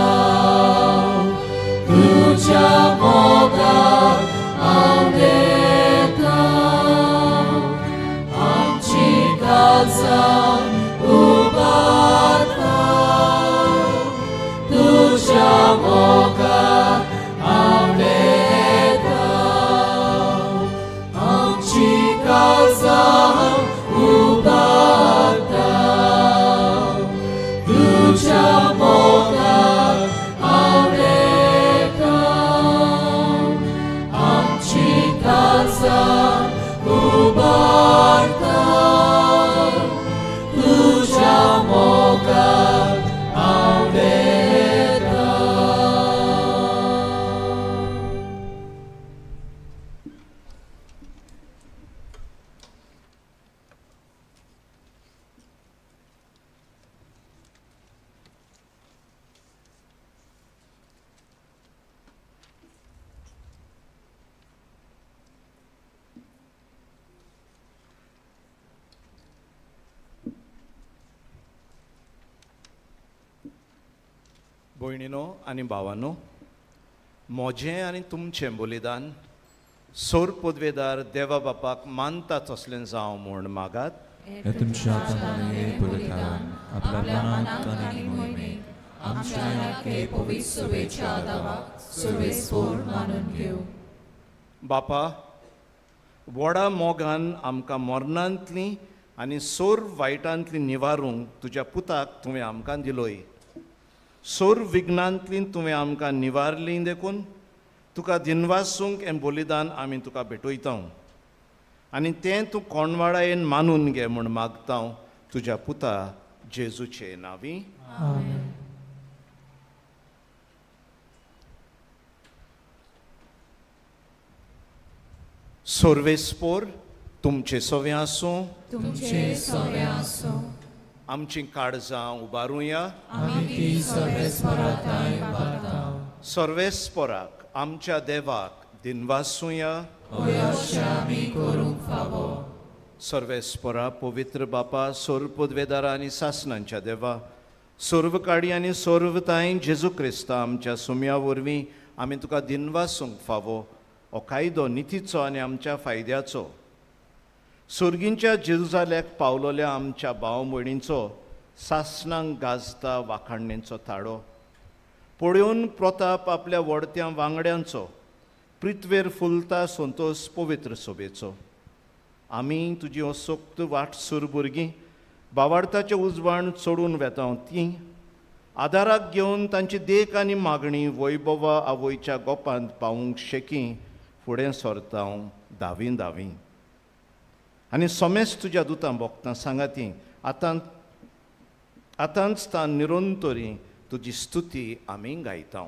tuja mo. भयणीनो आनी भावानो, म्हजें आनी तुमचें बलिदान सोर पदवेदार देवा बापाक मानता तसलें जावं म्हूण मागात. तुमच्या बलिदान आपल्या मनाक आनी मोहिमेक आमच्या हे पवित्र सभेच्या दावाक सुरवेस्पोर मानून घेवं. बापा, व्हडा मोगान आमकां मरणांतली आनी सोर वायटांतली निवारूंक तुज्या पुताक तुवें आमकां दिलोय. सोर विघ्नांतली तुवें आमकां निवारली देखून तुका दिनवासूंक हें बलिदान आमी तुका भेटयता आनी तें तूं कोणवाडायेन मानून घे म्हूण मागता तुज्या पुता जेजूचे नांवी. सोर्वेस्पोर तुमचे सवें आसूं, तुमचे सवें आसूं. आमचीं काळजां उबारुया, सर्वेस्पोराक आमच्या देवाक दिनवासुया. सर्वेस्पोरा पवित्र बापा, सर्व पदवेदारा आनी सासणांच्या देवा, सर्व काडी आनी सर्वताय जेजू क्रिस्ता आमच्या सुम्या वरवीं आमी तुका दिनवासूंक फावो हो कायदो नितीचो आनी आमच्या फायद्याचो. सुर्गींच्या जेरुजाल्याक पावलोल्या आमच्या भाव भयणींचो सासणांक गाजता वाखाणणेचो ताळो पळोवन प्रताप आपल्या वडत्या वांगड्यांचो पृथ्वेर फुलता संतोष पवित्र सोबेचो. आमी तुजी असोक्त वाटसूर भुरगीं बावार्थाचें उजवाण चडून वेता तीं आदाराक घेवन तांची देख आनी मागणी वैभवा आवयच्या गोपांत पावूंक शेकी फुडें सरता धावी धावी. आनी सोमेस तुज्या दुतां भोगतां सांगा ती आतां आतांच तां निरंतरी तुजी स्तुती आमी गायता.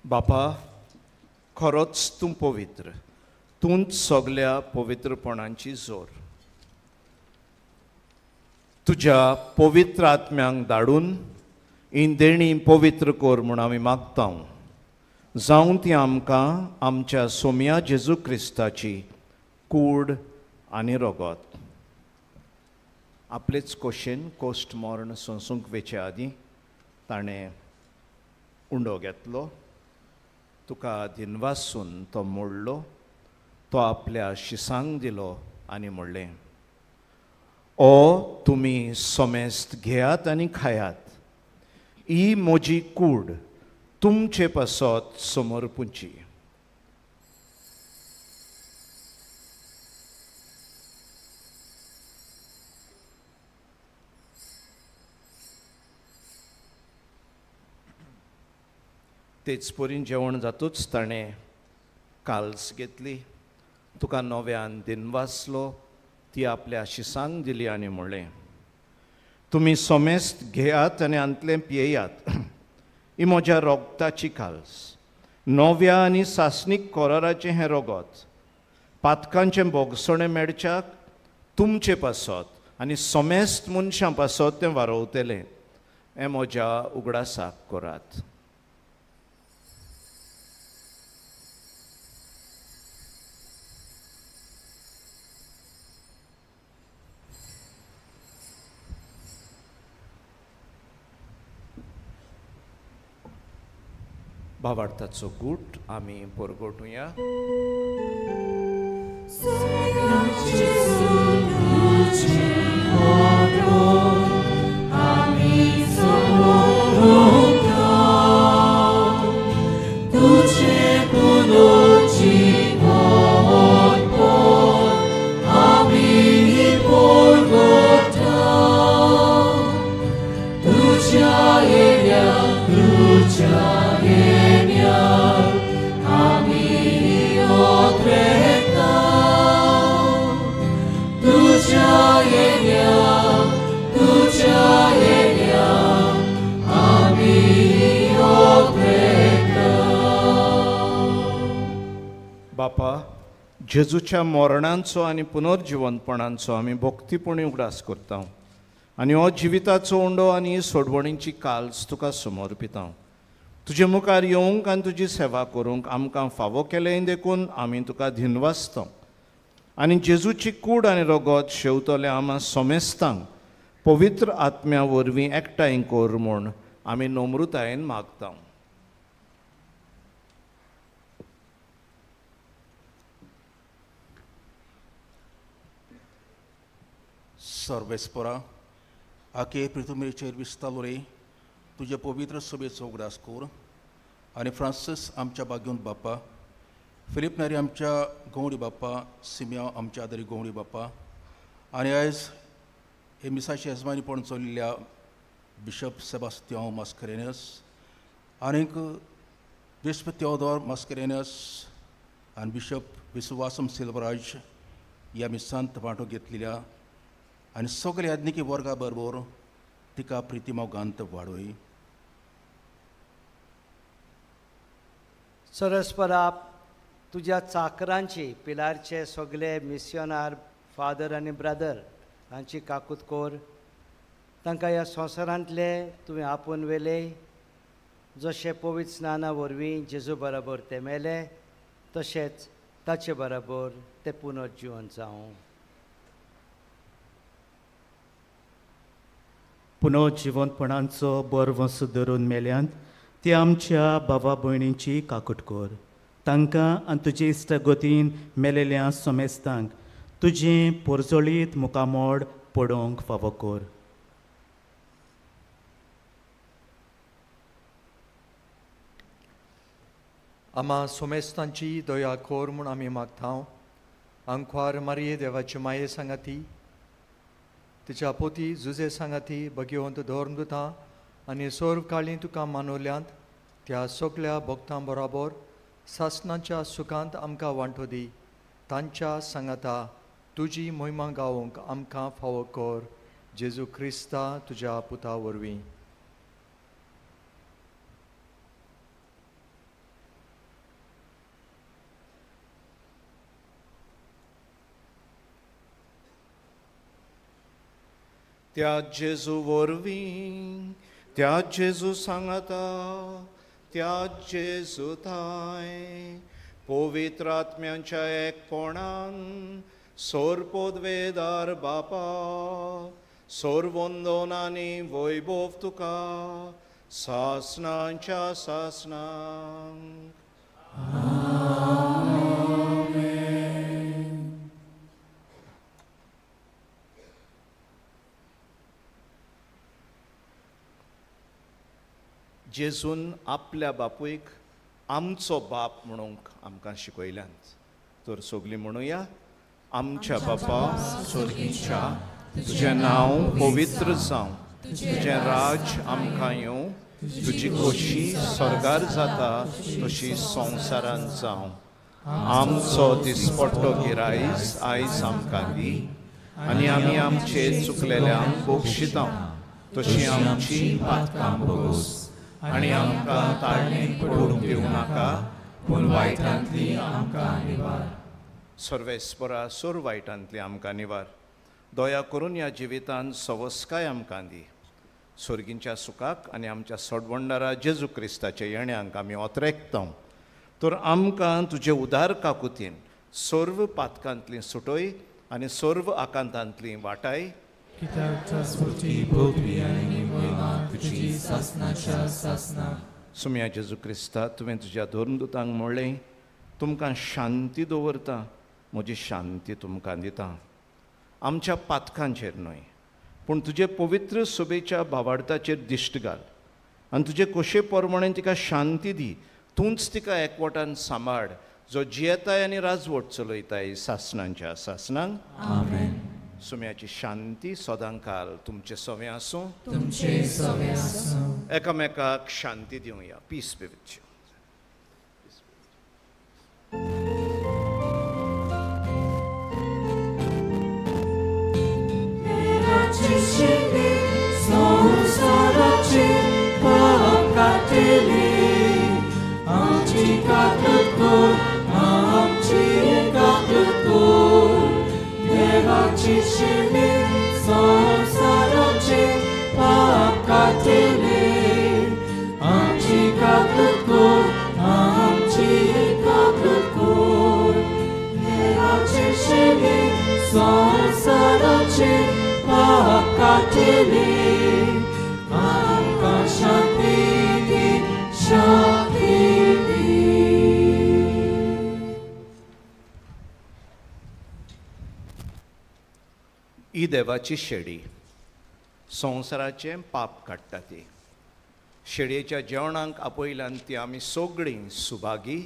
बापा, खरोच तूं पवित्र, तूंच सगल्या पवित्रपणांची जोर. तुज्या पवित्र आत्म्यांक धाडून ही देणी पवित्र कर म्हूण आमी मागता. जावं ती आमकां आमच्या सोम्या जेजू क्रिस्ताची कूड आनी रगत. आपलेच कोशेन कोश्ट मर्ण सोंसूंक वेचे आदीं ताणें उंडो घेतलो, तुका दिनवासून तो मोडलो, तो आपल्या शिसांक दिलो आनी म्हणलें, ओ तुमी समेस्त घेयात आनी खायात, ही म्हजी कूड तुमचे पासत समर्पुची. तेच परीन जेवण जातूच ताणें काल्स घेतली, तुका नव्यान दिनवासलो, ती आपल्या शिसांक दिली आनी म्हणलें, तुमी समेस्त घेयात आनी आंतलें पियेयात, ही म्हज्या रोगताची काल्स, नव्या आनी सासणीक कोराराचें हें रोगत, पातकांचें भोगसणें मेळच्याक तुमचे पासत आनी समेस्त मनशां पासत तें वारोवतलें, हें म्हज्या उगडासाक करात. भावार्थाचो गूट आमी परगटुया. बापा, जेजूच्या मरणांचो आनी पुनर्जिवंतपणांचो आमी भक्तीपणी उगडास करता आनी हो जिविताचो उंडो आनी सोडवणीची काल्स तुका समर्पिता. तुजे मुखार येवंक आनी तुजी सेवा करूंक आमकां फावो केलें देखून आमी तुका धिनवासता आनी जेजूची कूड आनी रगत शेवतले आमा समेस्तांक पवित्र आत्म्या वरवीं एकठांय कर म्हूण आमी नम्रतायेन मागता. सर्वेस्परा आके पृथ्वीचेर विस्तालो रे तुजे पवित्र सभेचो उगडास कर आनी फ्रांसीस आमच्या बागेवन बाप्पा, फिलीप नारी आमच्या गवडी बाप्पा, सिमिया आमच्या आदरी गवडी बाप्पा आनी आयज हे मिसाचे येजमानीपण चलिल्ल्या बिशप सेबास्तियांव मास्करेन्यस आनीक बिस्प तेओदोर मास्करेन्यस आनी बिशप विश्वासम सिल्वराज ह्या मिसांत वांटो घेतलेल्या आनी सगल्या याज्ञिकी वर्गा बरोबर तिका प्रितिमोगांत वाडोय. सरस्परा तुज्या चाकरांची पिलारचे सगळे मिसियोनार फादर आनी ब्रदर हांची काकूत कोर. तांकां ह्या संवसारांतले तुवें आपोवन व्हेले, जशें पवित्र स्नाना वरवीं जेजू बराबर ते मेले तशेंच ताचे बराबर ते पुनर्जिवन जावं. पुनर्जिवंतपणाचो बरवंस धरून मेल्यांत ती आमच्या बाबा भयणींची काकूट कर. तांकां आनी तुजे इश्टागतीन मेलेल्या समेस्तांक तुजें पोरजोळीत मुखामोड पडोवंक फावो कर. आमा सोमेस्तांची दया कोर म्हूण आमी मागता. आंकवार मारये देवाची माये सांगाती, तिच्या पोती जुजे सांगाती, भगेवंत धर्मदुतां आनी सर्व काळी तुका मानवल्यांत त्या सगल्या भक्तां बराबर सासणाच्या सुखांत आमकां वांटो दी. तांच्या सांगाता तुजी मोहिमा गावंक आमकां फावो कर. जेजू क्रिस्ता तुज्या पुता वरवीं. त्या जेजू वरवीं, त्या जेजू सांगाता, त्या जेजू थांय पवित्र आत्म्यांच्या एकपणान सोरपोदवेदार बापा, सोरवंदन आनी वैभव तुका सासणांच्या सासणांक. जेजून आपल्या बापूयक आमचो बाप म्हणूंक आमकां शिकयल्यांत. तर सगलीं म्हणुया, आमच्या बापा स्वर्गीच्या, तुजें नांव पवित्र जावं, तुजें राज आमकां येवं, तुजी खोशी स्वर्गार जाता तशी संवसारांत जावं. आमचो दिसपट्टो गिरायस आयज आमकां दी आनी आमी आमचे चुकलेल्यांक बक्षिता तशी आमची पातकां भोगोस आनी आमकां ताळणेक पडूंक दिवं नाका, पूण वायटांतली आमकां निवार. सर्वेस्परा सोर वायटांतली आमकां निवार. दया करून ह्या जिवितांत सवस्काय आमकां दी. स्वर्गींच्या सुखाक आनी आमच्या सोडवणदारा जेजू क्रिस्ताच्या येण्यांक आमी ओतरेकता. तर आमकां तुजे उदार काकुतीन सर्व पातकांतली सुटय आनी सर्व आकांतांतली वाटाय. सुम्या जेजू क्रिस्ता, तुवें तुज्या धर्मदुतांक म्हणलें, तुमकां शांती दवरता, म्हजी शांती तुमकां दिता. आमच्या पातकांचेर न्हय पूण तुजे पवित्र सभेच्या भावार्थाचेर दिश्ट घाल आनी तुजे कोशे प्रमाणे तिका शांती दी. तूंच तिका एकवटान सांबाळ, जो जियेताय आनी राजवट चलयताय सासणांच्या सासणांक. आमेन. सुम्याची शांती सदांकाल तुमचे सवे आसूं, तुमचे सवे आसूं. एकामेकाक शांती दिवया. Peace be with you. संवसाराचे पाप काडटले, आमची काकूत कर, आमची ही देवाची शेडी, संवसाराचें पाप काडटा. ती शेडयेच्या जेवणाक आपयल्यान ती आमी सगळीं सुभागी.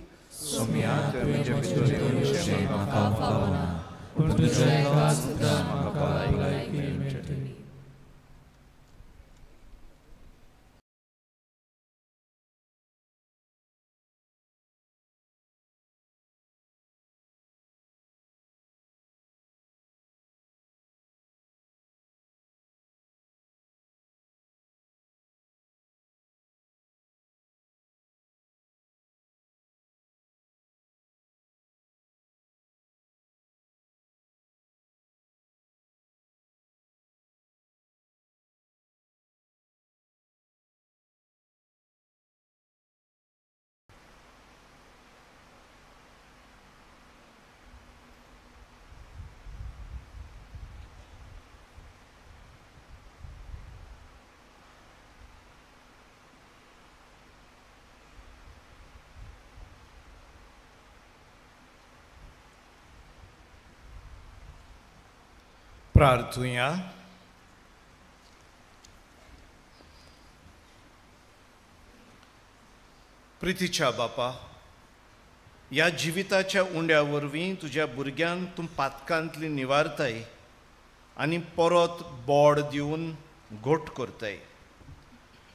प्रार्थुया. प्रितीच्या बापा, ह्या जिविताच्या उंड्या वरवीं तुज्या भुरग्यांक तूं पातकांतली निवारताय आनी परत बोड दिवन घोट करताय.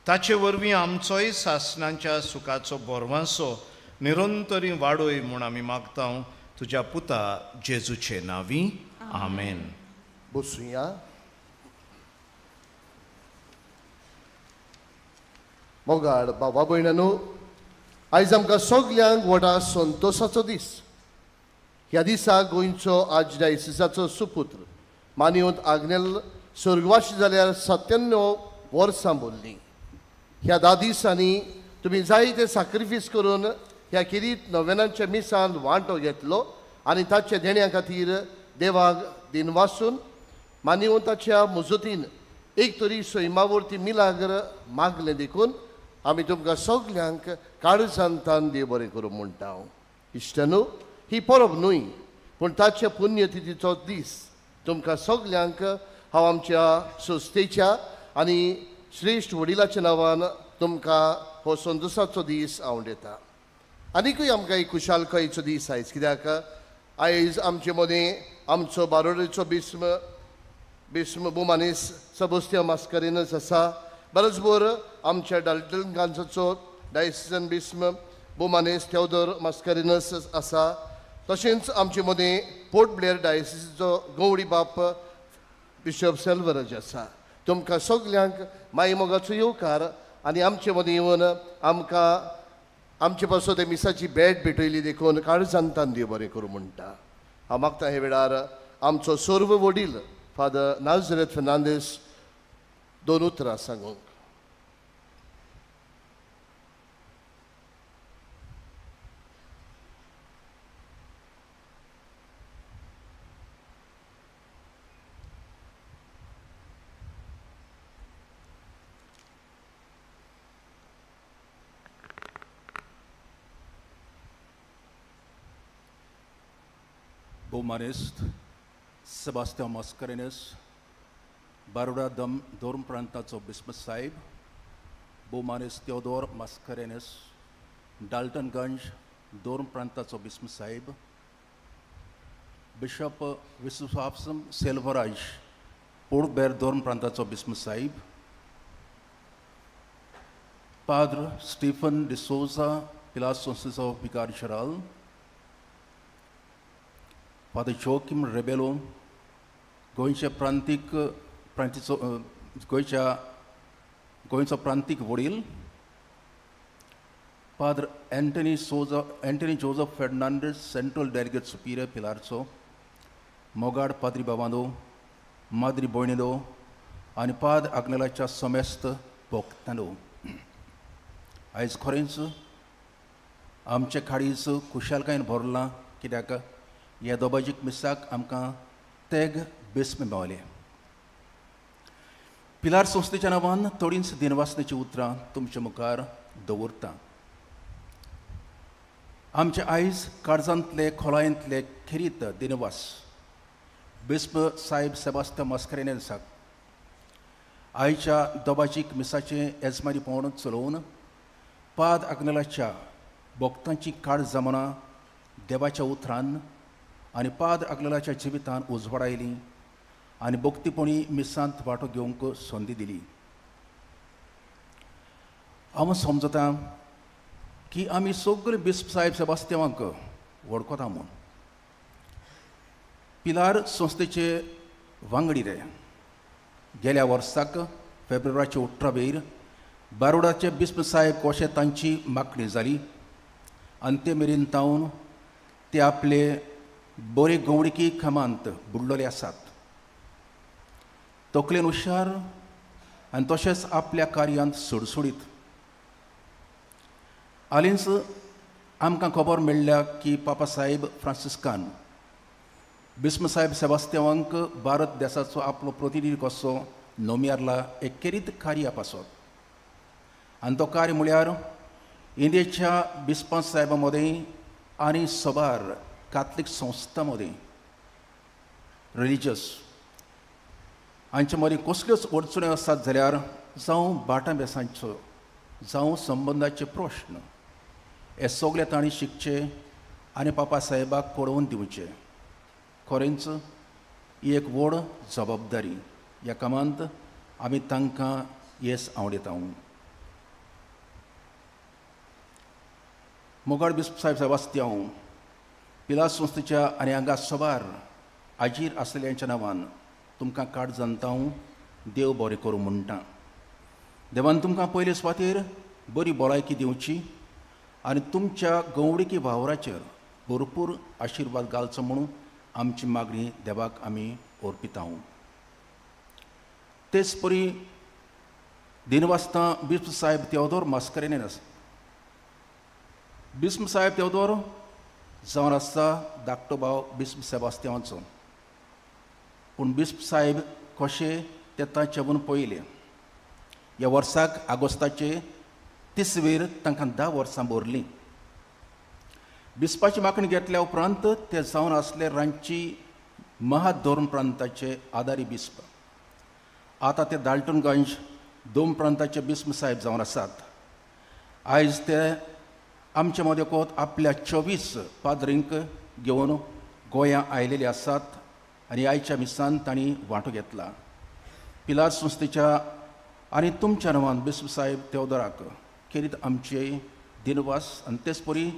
ताचे वरवीं आमचोय सासणाच्या सुखाचो भरवांसो निरंतरी वाडोय म्हूण आमी मागता तुज्या पुता जेजूचे नांवी, आमेन. बसुया. मोगाळ बाबा भयणांनो, आयज आमकां सगल्यांक व्हडा संतोशाचो दीस. ह्या दिसा गोंयचो आज डायसिसाचो सुपुत्र मानिवंत आग्नेल स्वर्गवासी जाल्यार 97 वर्सां भरलीं. ह्या 10 दिसांनी तुमी जायते साक्रिफीस करून ह्या खेरीत नव्यानांच्या मिसान वांटो घेतलो आनी ताच्या देण्या खातीर देवाक दिनवासून मानिवंताच्या मुजतीन एक तरी सैमावरती मिलाग्र मागलें देखून आमी तुमकां सगल्यांक काळजांतान देव बरें करूं म्हणटा हांव. इश्टानू, ही परब न्हय पूण ताच्या पुण्यतिथीचो दीस. तुमकां सगल्यांक हांव आमच्या संस्थेच्या आनी श्रेश्ठ वडिलाच्या नांवान तुमकां हो संतोशाचो दीस हांव दिता. आनीकूय आमकां एक खुशालकायेचो दीस आयज, कित्याक आयज आमचे मदीं आमचो बारोडेचो बिस्म बिस्म बुमानीस सबोस्तिया मास्करिनस आसा. बरोबर आमच्या डाल्टनगांचो डायसिजन बिस्म बुमानीस थेवदोर मास्करिनस आसा. तशेंच आमचे मदीं पोर्ट ब्लेअर डायसिसचो गवडी बाप बिशप सेल्वराज आसा. तुमकां सगल्यांक माई मोगाचो येवकार आनी आमचे मदीं येवन आमकां आमचे पासून ते मिसाची भेट भेटयली देखून काळजांतान देव बरें करूं म्हणटा. हांव मागता हे वेळार आमचो सर्व वडील फादर नाजरेत फेर्नांदीस दोन उतरां सांगूंक. बोमानेस्त सेबास्तियांव मास्करेन्हस, बारोडा धर्म प्रांताचो बिस्म साहेब, बोमानेस्त तेओदोर मास्करेन्हस, डाल्टनगंज धर्म प्रांताचो बिस्म साहेब, बिशप विश्वासम सेल्वराज, पोर्ट ब्लेअर धर्म प्रांताचो बिस्म साहेब, पाद्र स्टीफन डिसोजा, पिलार संस्थेचो विकार जनरल, फादर जोकीम रेबेलो, गोंयच्या प्रांतीक प्रांतीचो गोंयच्या गोंयचो प्रांतीक वडील, Father Anthony Souza Anthony Joseph Fernandes, central delegate superior पिलारचो, मोगाड पाद्री बाबांदो, माद्री भयणीदो आनी पाद्र आग्नेलाच्या समेस्त भोक्तांनो, आयज खरेंच आमच्या खाडीच खुशालकायेन भरलां, कित्याक ह्या दोबाजीक मिसाक आमकां तेग बेस्म मेवले. पिलार संस्थेच्या नांवान थोडींच दिनवासनेची उतरां तुमच्या मुखार दवरता. आमचे आयज काळजांतले खोलायेंतले खेरीत दिनवास बिस्प साहेब सेबास्त्यांव मास्कारेन्हासाक आयच्या दोबाजीक मिसाचें येजमानीपण चलोवन पाद आग्नेलाच्या भक्तांची काळ जमना देवाच्या उतरान आनी पाद आग्नेलाच्या जिवितान उजवाडायली आनी भक्तीपणी मिसांत वांटो घेवंक संदी दिली. हांव समजता की आमी सगळे बिस्प साहेब सेबास्त्यांवांक वळखता म्हूण. पिलार संस्थेचे वांगडी रे गेल्या वर्साक फेब्रुवारीचे 18 वेर बारोडाचे बिस्प साहेब कशें तांची मागणी जाली आनी ते मेरेन तावन ते आपले बरे गवळिकी कामांत बुडलेले आसात. तकलेन हुशार आनी तशेंच आपल्या कार्यांत सुडसुडीत. हालींच आमकां खबर मेळ्ळ्या की पापा साहेब फ्रांसिस्कान बिस्म साहेब सेबास्त्यांवांक भारत देसाचो आपलो प्रतिनिधी कसो नोमियारला एक खेरीत कार्या पासत आनी तो कार्य म्हळ्यार इंडियेच्या बिस्पां साहेबां मदें आनी सबार काथलीक संस्थां मदें रिलिजियस हांचे मदीं कसल्योच अडचण्यो आसात जाल्यार जावं बाटां बेसांचो जावं संबंदाचे प्रश्न हे सगळे तांणी शिकचे आनी पापा साहेबाक कळोवन दिवचे. खरेंच ही एक व्हड जबाबदारी. ह्या कामांत आमी तांकां येस आवडयता. मोगाळ बिस्प साहेब सेबास्त्यांव पिलार संस्थेच्या आनी हांगा सबार आजीर आसलेल्यांच्या नांवान तुमकां काड जनता देव बरें करूं म्हणटा. देवान तुमकां पयले सुवातेर बरी भलायकी दिवची आनी तुमच्या गवळिकी वावराचेर भरपूर आशिर्वाद घालचो म्हणून आमची मागणी देवाक आमी अर्पिता. तेच परी दिनवासता बिस्प साहेब तेवदोर मास्कारेन्हास. बिस्प साहेब तेवदोर जावन आसता धाकटो भाव बिस्प सेबास्त्यांवाचो. पूण बिस्प साहेब कशें ते तांचे पयलें ह्या वर्साक आगोस्ताचे 30 वेर तांकां 10 वर्सां भरलीं. बिस्पाची मागणी घेतल्या उपरांत ते जावन आसले रांची महाधोर्म प्रांताचे आदारी बिस्प. आतां ते दाल्टनगंज दोन प्रांताचे बिस्प साहेब जावन आसात. आयज ते आमचे मदेकोत आपल्या 24 पाद्रींक घेवन गोंया आयलेले आसात आनी आयच्या मिसान तांणी वांटो घेतला. पिलार संस्थेच्या आनी तुमच्या नांवान बिस्प साहेब तेवदराक खेरीत आमचे दिनवास आनी तेच परी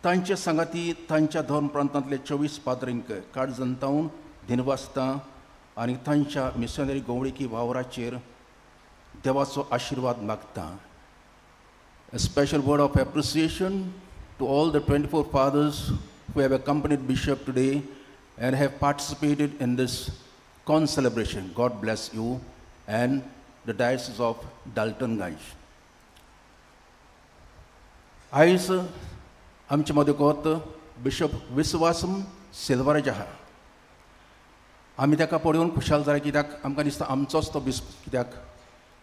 तांचे सांगाती तांच्या धर्म प्रांतांतले 24 पाद्रींक काड जनतावन दिनवासता आनी तांच्या मिशनरी गवळिकी वावराचेर देवाचो आशिर्वाद मागता. A special word of appreciation to all the 24 fathers who have accompanied Bishop today and have participated in this con-celebration. God bless you and the Diocese of Daltonganj. आयज आमचे मदगत बिशप विस्वासम सिल्वराज आहा. आमी ताका पळोवन खुशाल जाले कित्याक आमकां दिसता आमचोच तो बिस्प. कित्याक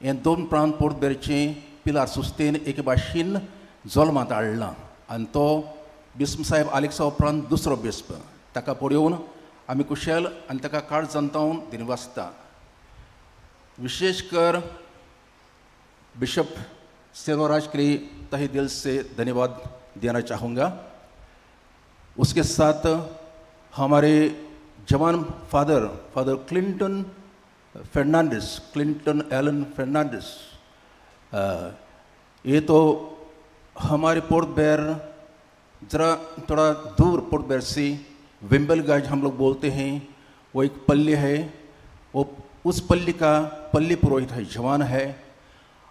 हें दोन प्रांत पोर्तुगेरचें पिलार सुस्तेन एके भाशेन जल्मांत हाडला आनी तो बिस्प साहेब आलेक्सा उपरांत दुसरो बिस्प. ताका पळोवन आमी कुशल आनी ताका काळ जनतावन दिनवासता. विशेष कर बिशप सिल्वराज के लिए तहे दिल से धन्यवाद देना चाहूँगा. उसके साथ हमारे जवान father father Clinton Fernandes, Clinton Allen Fernandes, ये तो हमारे पोर्ट बेर ज़रा थोड़ा दूर पोर्ट बेर से विम्बलगंज हम लोग बोलते हैं, वो एक पल्ली है, वो उस पल्ली का पल्ली पुरोहित है, जवान है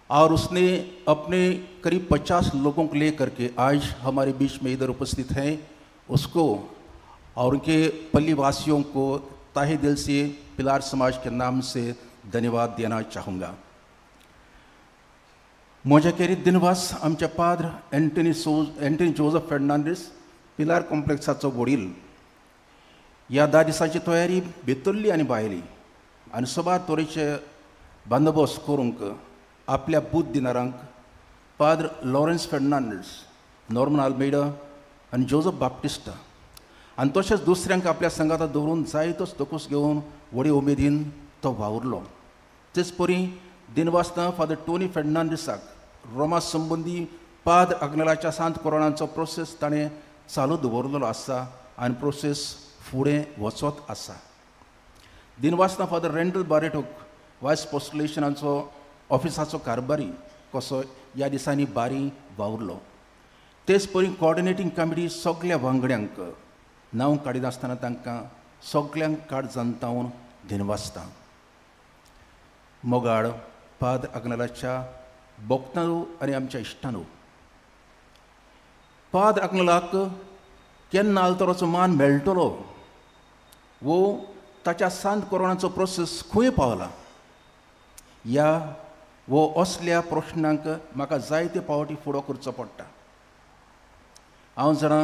और उसने अपने करीब 50 लोगों को लेकर के आज हमारे बीच में इधर उपस्थित हैं। उसको और उनके पल्ली वासियों को ताहे दिल से पिलार समाज के नाम से धन्यवाद देना चाहूँगा। म्हज्या खेरीत दिनवास आमच्या पाद्र एंटनी जोजफ फेर्नांडीस पिलार कॉम्प्लेक्साचो वडील. ह्या 10 दिसांची तयारी भितरली आनी भायली आनी सबार तरेचे बंदोबस्त करूंक आपल्या booth दिनारांक Padu Lawrence Fernandes, Norman Almeida आनी जोजफ बाप्टिस्टा आनी तशेंच दुसऱ्यांक आपल्या संगाता दवरून जायतोच तकूस घेवन व्हडी उमेदीन तो वावुरलो. तेच परी दिनवासना फादर टोनी फेर्नांडीसाक रोमा संबंदी पाद आग्नेलाच्या सांत कोरोनाचो प्रोसेस ताणें चालू दवरलेलो आसा आनी प्रोसेस फुडें वचत आसा. दिनवासना फादर रेंडल बारेटोक वायस पोस्टलेशनाचो ऑफिसाचो कारभारी कसो ह्या दिसांनी बारी वावुरलो. तेच परी कोऑर्डिनेटींग कमिटी सगल्या वांगड्यांक नांव काडिनासतना तांकां सगल्यांक काळजान तावन दिनवासता. मोगाळ पाद आग्नेलाच्या भक्तांनो आनी आमच्या इश्टांनो, पाद आग्नेलाक केन्ना आल्तराचो मान मेळटलो वो ताच्या सांत कोरोनाचो प्रोसेस खंय पावला ह्या वो असल्या प्रश्नांक म्हाका जायते पावटी फुडो करचो पडटा. हांव जाणा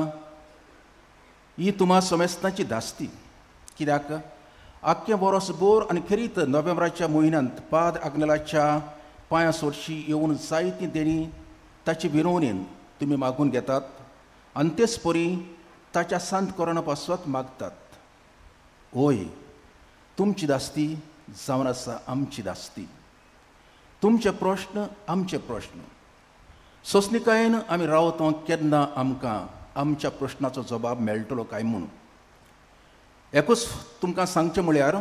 ही तुमा समेस्तांची धास्ती, कित्याक आख्खें वरस भर आनी खेरीत नोव्हेंबराच्या म्हयन्यांत पाद आग्नेलाच्या पांयां सोरशी येवन जायतीं देणी ताची विनवणेन तुमी मागून घेतात आनी तेच परी ताच्या सांत कोरोना पासत मागतात. ओय, तुमची धास्ती जावन आसा आमची धास्ती, तुमचे प्रश्न आमचे प्रश्न. सोंसणिकायेन आमी रावता केन्ना आमकां आमच्या प्रश्नाचो जबाब मेळटलो काय म्हूण. एकूच तुमकां सांगचें म्हळ्यार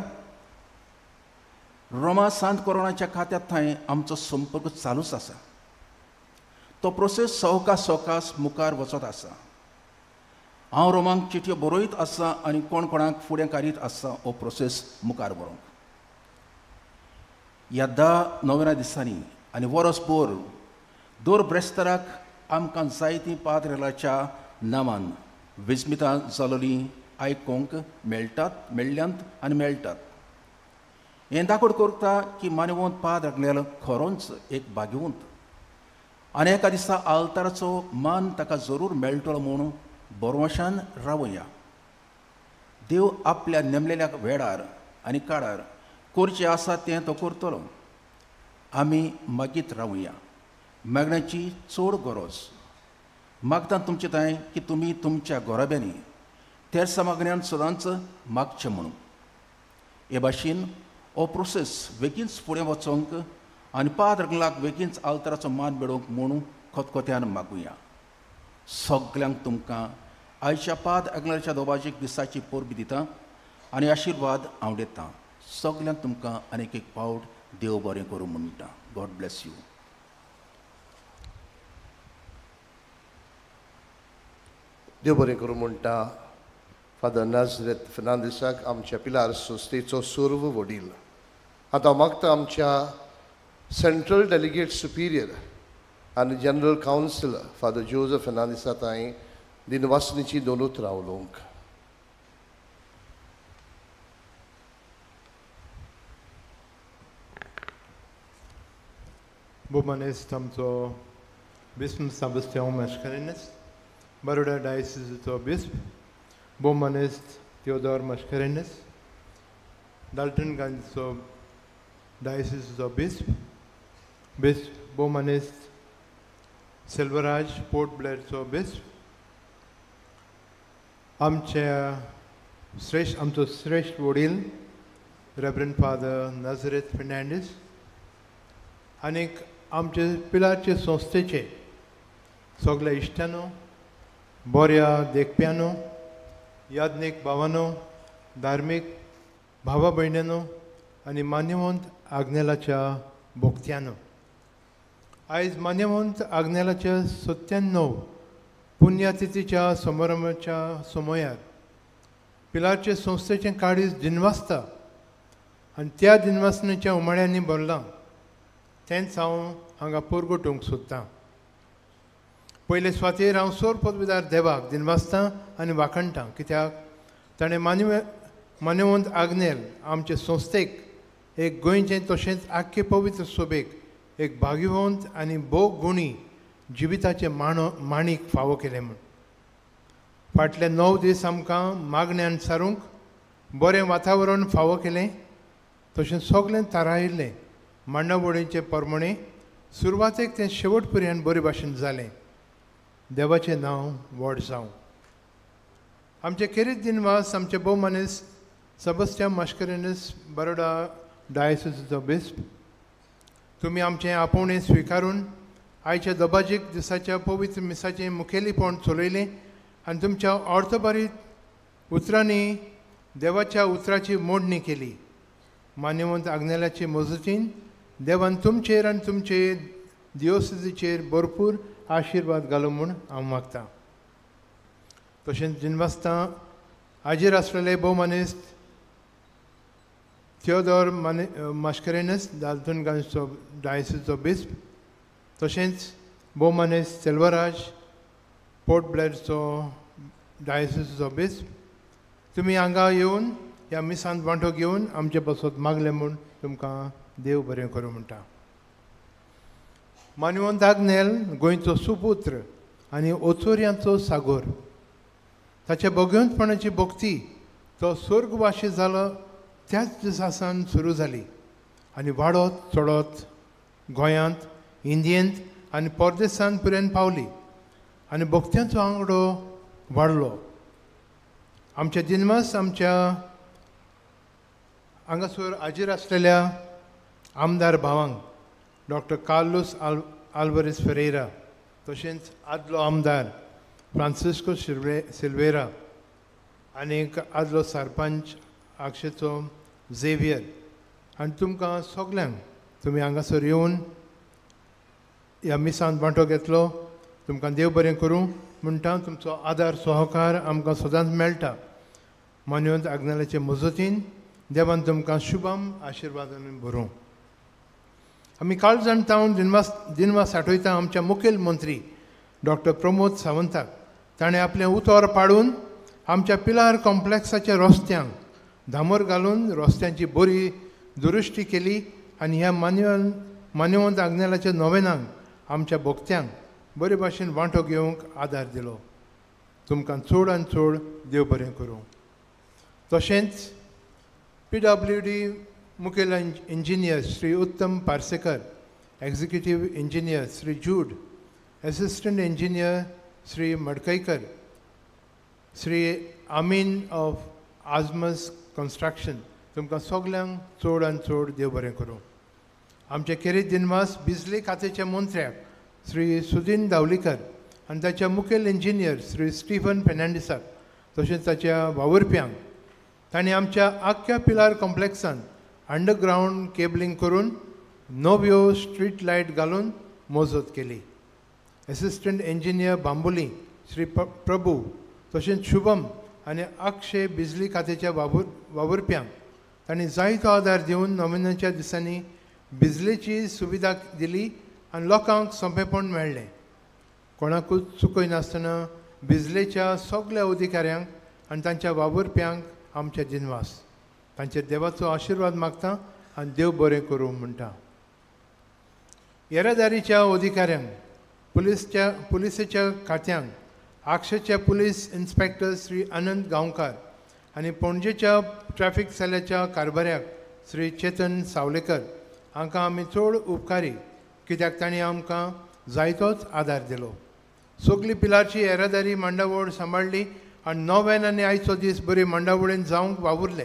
रोमा सांत कोरोनाच्या खात्यांत थंय आमचो संपर्क चालूच आसा. तो प्रोसेस सवकास सवकास मुखार वचत आसा. हांव रोमांक चिटयो बरयत आसा आनी कोण कोणाक फुडें काडीत आसा हो प्रोसेस मुखार व्हरूंक. ह्या 10 नोव्हेंबरा दिसांनी आनी वरसभर दर ब्रेस्ताराक आमकां जायतीं पाद्रेलाच्या नांवान विस्मितां जालोलीं आयकूंक मेळटात, मेळ्ळ्यांत आनी मेळटात. हें दाखोड करता की मानवंत पाद आग्नेल खरोच एक भाग्यवंत आनी एका दिसा आल्ताराचो मान ताका जरूर मेळटलो म्हूण बरवशान रावया. देव आपल्या नेमलेल्या वेळार आनी काळार करचें आसा तें तो करतलो. आमी मागीत रावया. मागण्याची चड गरज. मागता तुमचे थंय की तुमी तुमच्या घराब्यांनी तेर्सा मागण्यान सदांच मागचें म्हणून. हे भाशेन हो प्रोसेस बेगीनच फुडें वचोंक आनी पाद रंगलाक बेगीनच आल्तराचो मान मेळोवंक म्हणून खतखत्यान मागुया. सगल्यांक तुमकां आयच्या पाद आग्नेलाच्या दोबाजीक दिसाची परबी दिता आनी आशिर्वाद हांव दितां. सगल्यांक तुमकां आनीक एक पावट देव बरें करूं म्हणटा. God bless you. देव बरें करूं म्हणटा फादर नाजरेत फेर्नांदीसाक, आमच्या पिलार संस्थेचो सर्व वडील. आतां मागता आमच्या सेंट्रल डेलिगेट सुपिरियर आनी जनरल कावन्सिलर फादर जोजफ फेर्नांदीसा तांय दिनवासनीची दोन उतरां उलोवंक. भोवमानेस्त आमचो बिस्प साबस्त्यांव मस्करेनस, बरोडा डायसिसचो बिस्प भोवमानेस्त थियोदोर मस्करेनस, डाल्टन गांधीचो डायसिसचो बिस्प, बिस्प भोवमानेस्त सेल्वराज पोर्ट ब्लेअरचो बिस्प, आमच्या श्रेश्ठ आमचो श्रेश्ठ वडील रेवरंड फादर नाजरेथ फेर्नांडीस आनीक आमचे पिलारचे संस्थेचे सगल्या इश्टांनो, बऱ्या देखप्यांनो, याज्ञीक भावानो, धार्मीक भावा भयण्यांनो आनी मान्यवंत आग्नेलाच्या भोक्त्यांनो, आयज मान्यवंत आग्नेलाच्या 97 पुण्यतिथीच्या समारंभाच्या समयार पिलारचे संस्थेचें काळीज दिनवासता आनी त्या दिनवासनेच्या उमाळ्यांनी भरलां तेंच हांव हांगा परगटूंक सोदतां. पयले सुवातेर हांव सोर पदवीदार देवाक दिनवासतां आनी वाखणटां, कित्याक ताणें मान्यवंत आग्नेल आमचे संस्थेक एक गोंयचें तशेंच आख्खे पवित्र सोबेक एक भाग्यवंत आनी भोव गुणी जिविताचें माणीक फावो केलें म्हूण. फाटले 9 दीस आमकां मागण्यान सारूंक बरें वातावरण फावो केलें, तशें सगळें थारायिल्लें मांडावळीचे प्रमाणे सुरवातेक तें शेवट पर्यंत बरे भाशेन जालें. देवाचें नांव व्हड जावं. आमचे खेरीत दिनवास आमचे भोवमानेस सेबास्तियांव मास्कारेन्हस बरोडा डायसिसचो बिस्प, तुमी आमचें आपोवणें स्विकारून आयच्या दबाजीक दिसाच्या पवित्र मिसाचें मुखेलीपण चलयलें आनी तुमच्या अर्थभरीत उतरांनी देवाच्या उतराची मोडणी केली. मान्यवंत आग्नेलाचे मजतीन देवान तुमचेर आनी तुमचे दियोसिचेर भरपूर आशिर्वाद घालूं म्हूण हांव मागतां. तशेंच दिनवासतां हाजीर आसलेले भोवमानेस्त थियोदोर मास्कारेन्हस दाल्तनगांवचो डायसिसचो बिस्प, तशेंच भोवमानेस्त सेल्वराज पोर्ट ब्लेरचो डायसिसचो बिस्प, तुमी हांगा येवन ह्या मिसांत वांटो घेवन आमचे पासत मागलें म्हूण तुमकां देव बरें करूं म्हणटा. मान्यवंत आग्नेल गोंयचो सुपुत्र आनी ओचोऱ्यांचो सागोर, ताच्या भगवंतपणाची भक्ती तो स्वर्गवाशी जालो त्याच दिसा सावन सुरू जाली आनी वाडत चडत गोंयांत, इंडियेंत आनी परदेसांत पर्यंत पावली आनी भक्त्यांचो आंगडो वाडलो. आमच्या दिनवास आमच्या हांगासर हाजीर आसलेल्या आमदार भावांक डॉक्टर कार्लूस आल्वरीस फेरेरा, तशेंच आदलो आमदार फ्रांसिस्को सिल्वेरा आनीक आदलो सरपंच आक्षेचो झेवियर आनी तुमकां सगल्यांक तुमी हांगासर येवन ह्या मिसांत वांटो घेतलो, तुमकां देव बरें करूं म्हणटा. तुमचो आदार सहकार आमकां सदांच मेळटा. मान्यवंत आग्नेलाचे मजतीन देवान तुमकां शुभम आशिर्वादान भरूं. आमी काळजान तावन दिनवास आठयता आमच्या मुखेल मंत्री डॉक्टर प्रमोद सावंताक. ताणें आपलें उतर पाडून आमच्या पिलार कॉम्प्लेक्साच्या रस्त्यांक धामर घालून रस्त्यांची बरी दुरुस्ती केली आनी ह्या मान्यवंत आग्नेलाच्या नोवेनांक आमच्या भक्त्यांक बरे भाशेन वांटो घेवंक आदार दिलो. तुमकां चड आनी चड देव बरें करूं. तशेंच PWD मुखेल engineer Shri Uttam Parsekar, executive engineer Shri Jude, assistant engineer Shri Madkaikar, Shri Amin of Azmas construction, तुमकां सगल्यांक चड आनी चड देव बरें करूं. आमचे खेरीत दिनवास बिजली खात्याच्या मंत्र्याक श्री सुदीन दावलीकर आनी ताच्या मुखेल इंजिनियर श्री स्टीफन फेर्नांडीसाक, तशेंच ताच्या वावुरप्यांक. तांणी आमच्या आख्ख्या पिलार कॉम्प्लेक्सान अंडरग्रावंड केबलिंग करून नव्यो स्ट्रीट लायट घालून मजत केली. एसिस्टंट इंजिनियर बांबोली श्री प्रभू, तशेंच शुभम आनी अक्षय बिजली खात्याच्या वावुरप्यांक तांणी जायतो आदार दिवन नोवेनाच्या दिसांनी बिजलेची सुविधा दिली आनी लोकांक सोंपेपण मेळ्ळें. कोणाकूच चुकयनासतना बिजलेच्या सगल्या अधिकाऱ्यांक आनी तांच्या वावुरप्यांक आमचे दिनवास. तांचेर देवाचो आशिर्वाद मागता आनी देव बरें करूं म्हणटा. येरादारीच्या अधिकाऱ्यांक, पुलिसेच्या खात्यांक, आक्षेच्या पुलीस इन्स्पेक्टर श्री आनंद गांवकार आनी पणजेच्या ट्रॅफिक सेलाच्या कारभाऱ्याक श्री चेतन सावलेकर हांकां आमी चड उपकारी, कित्याक तांणी आमकां जायतोच आदार दिलो. सगली पिलारची येरादारी मांडावळ सांबाळ्ळी आनी नोव्यान आनी आयचो दीस बरी मांडावळीन जावंक वावुरले.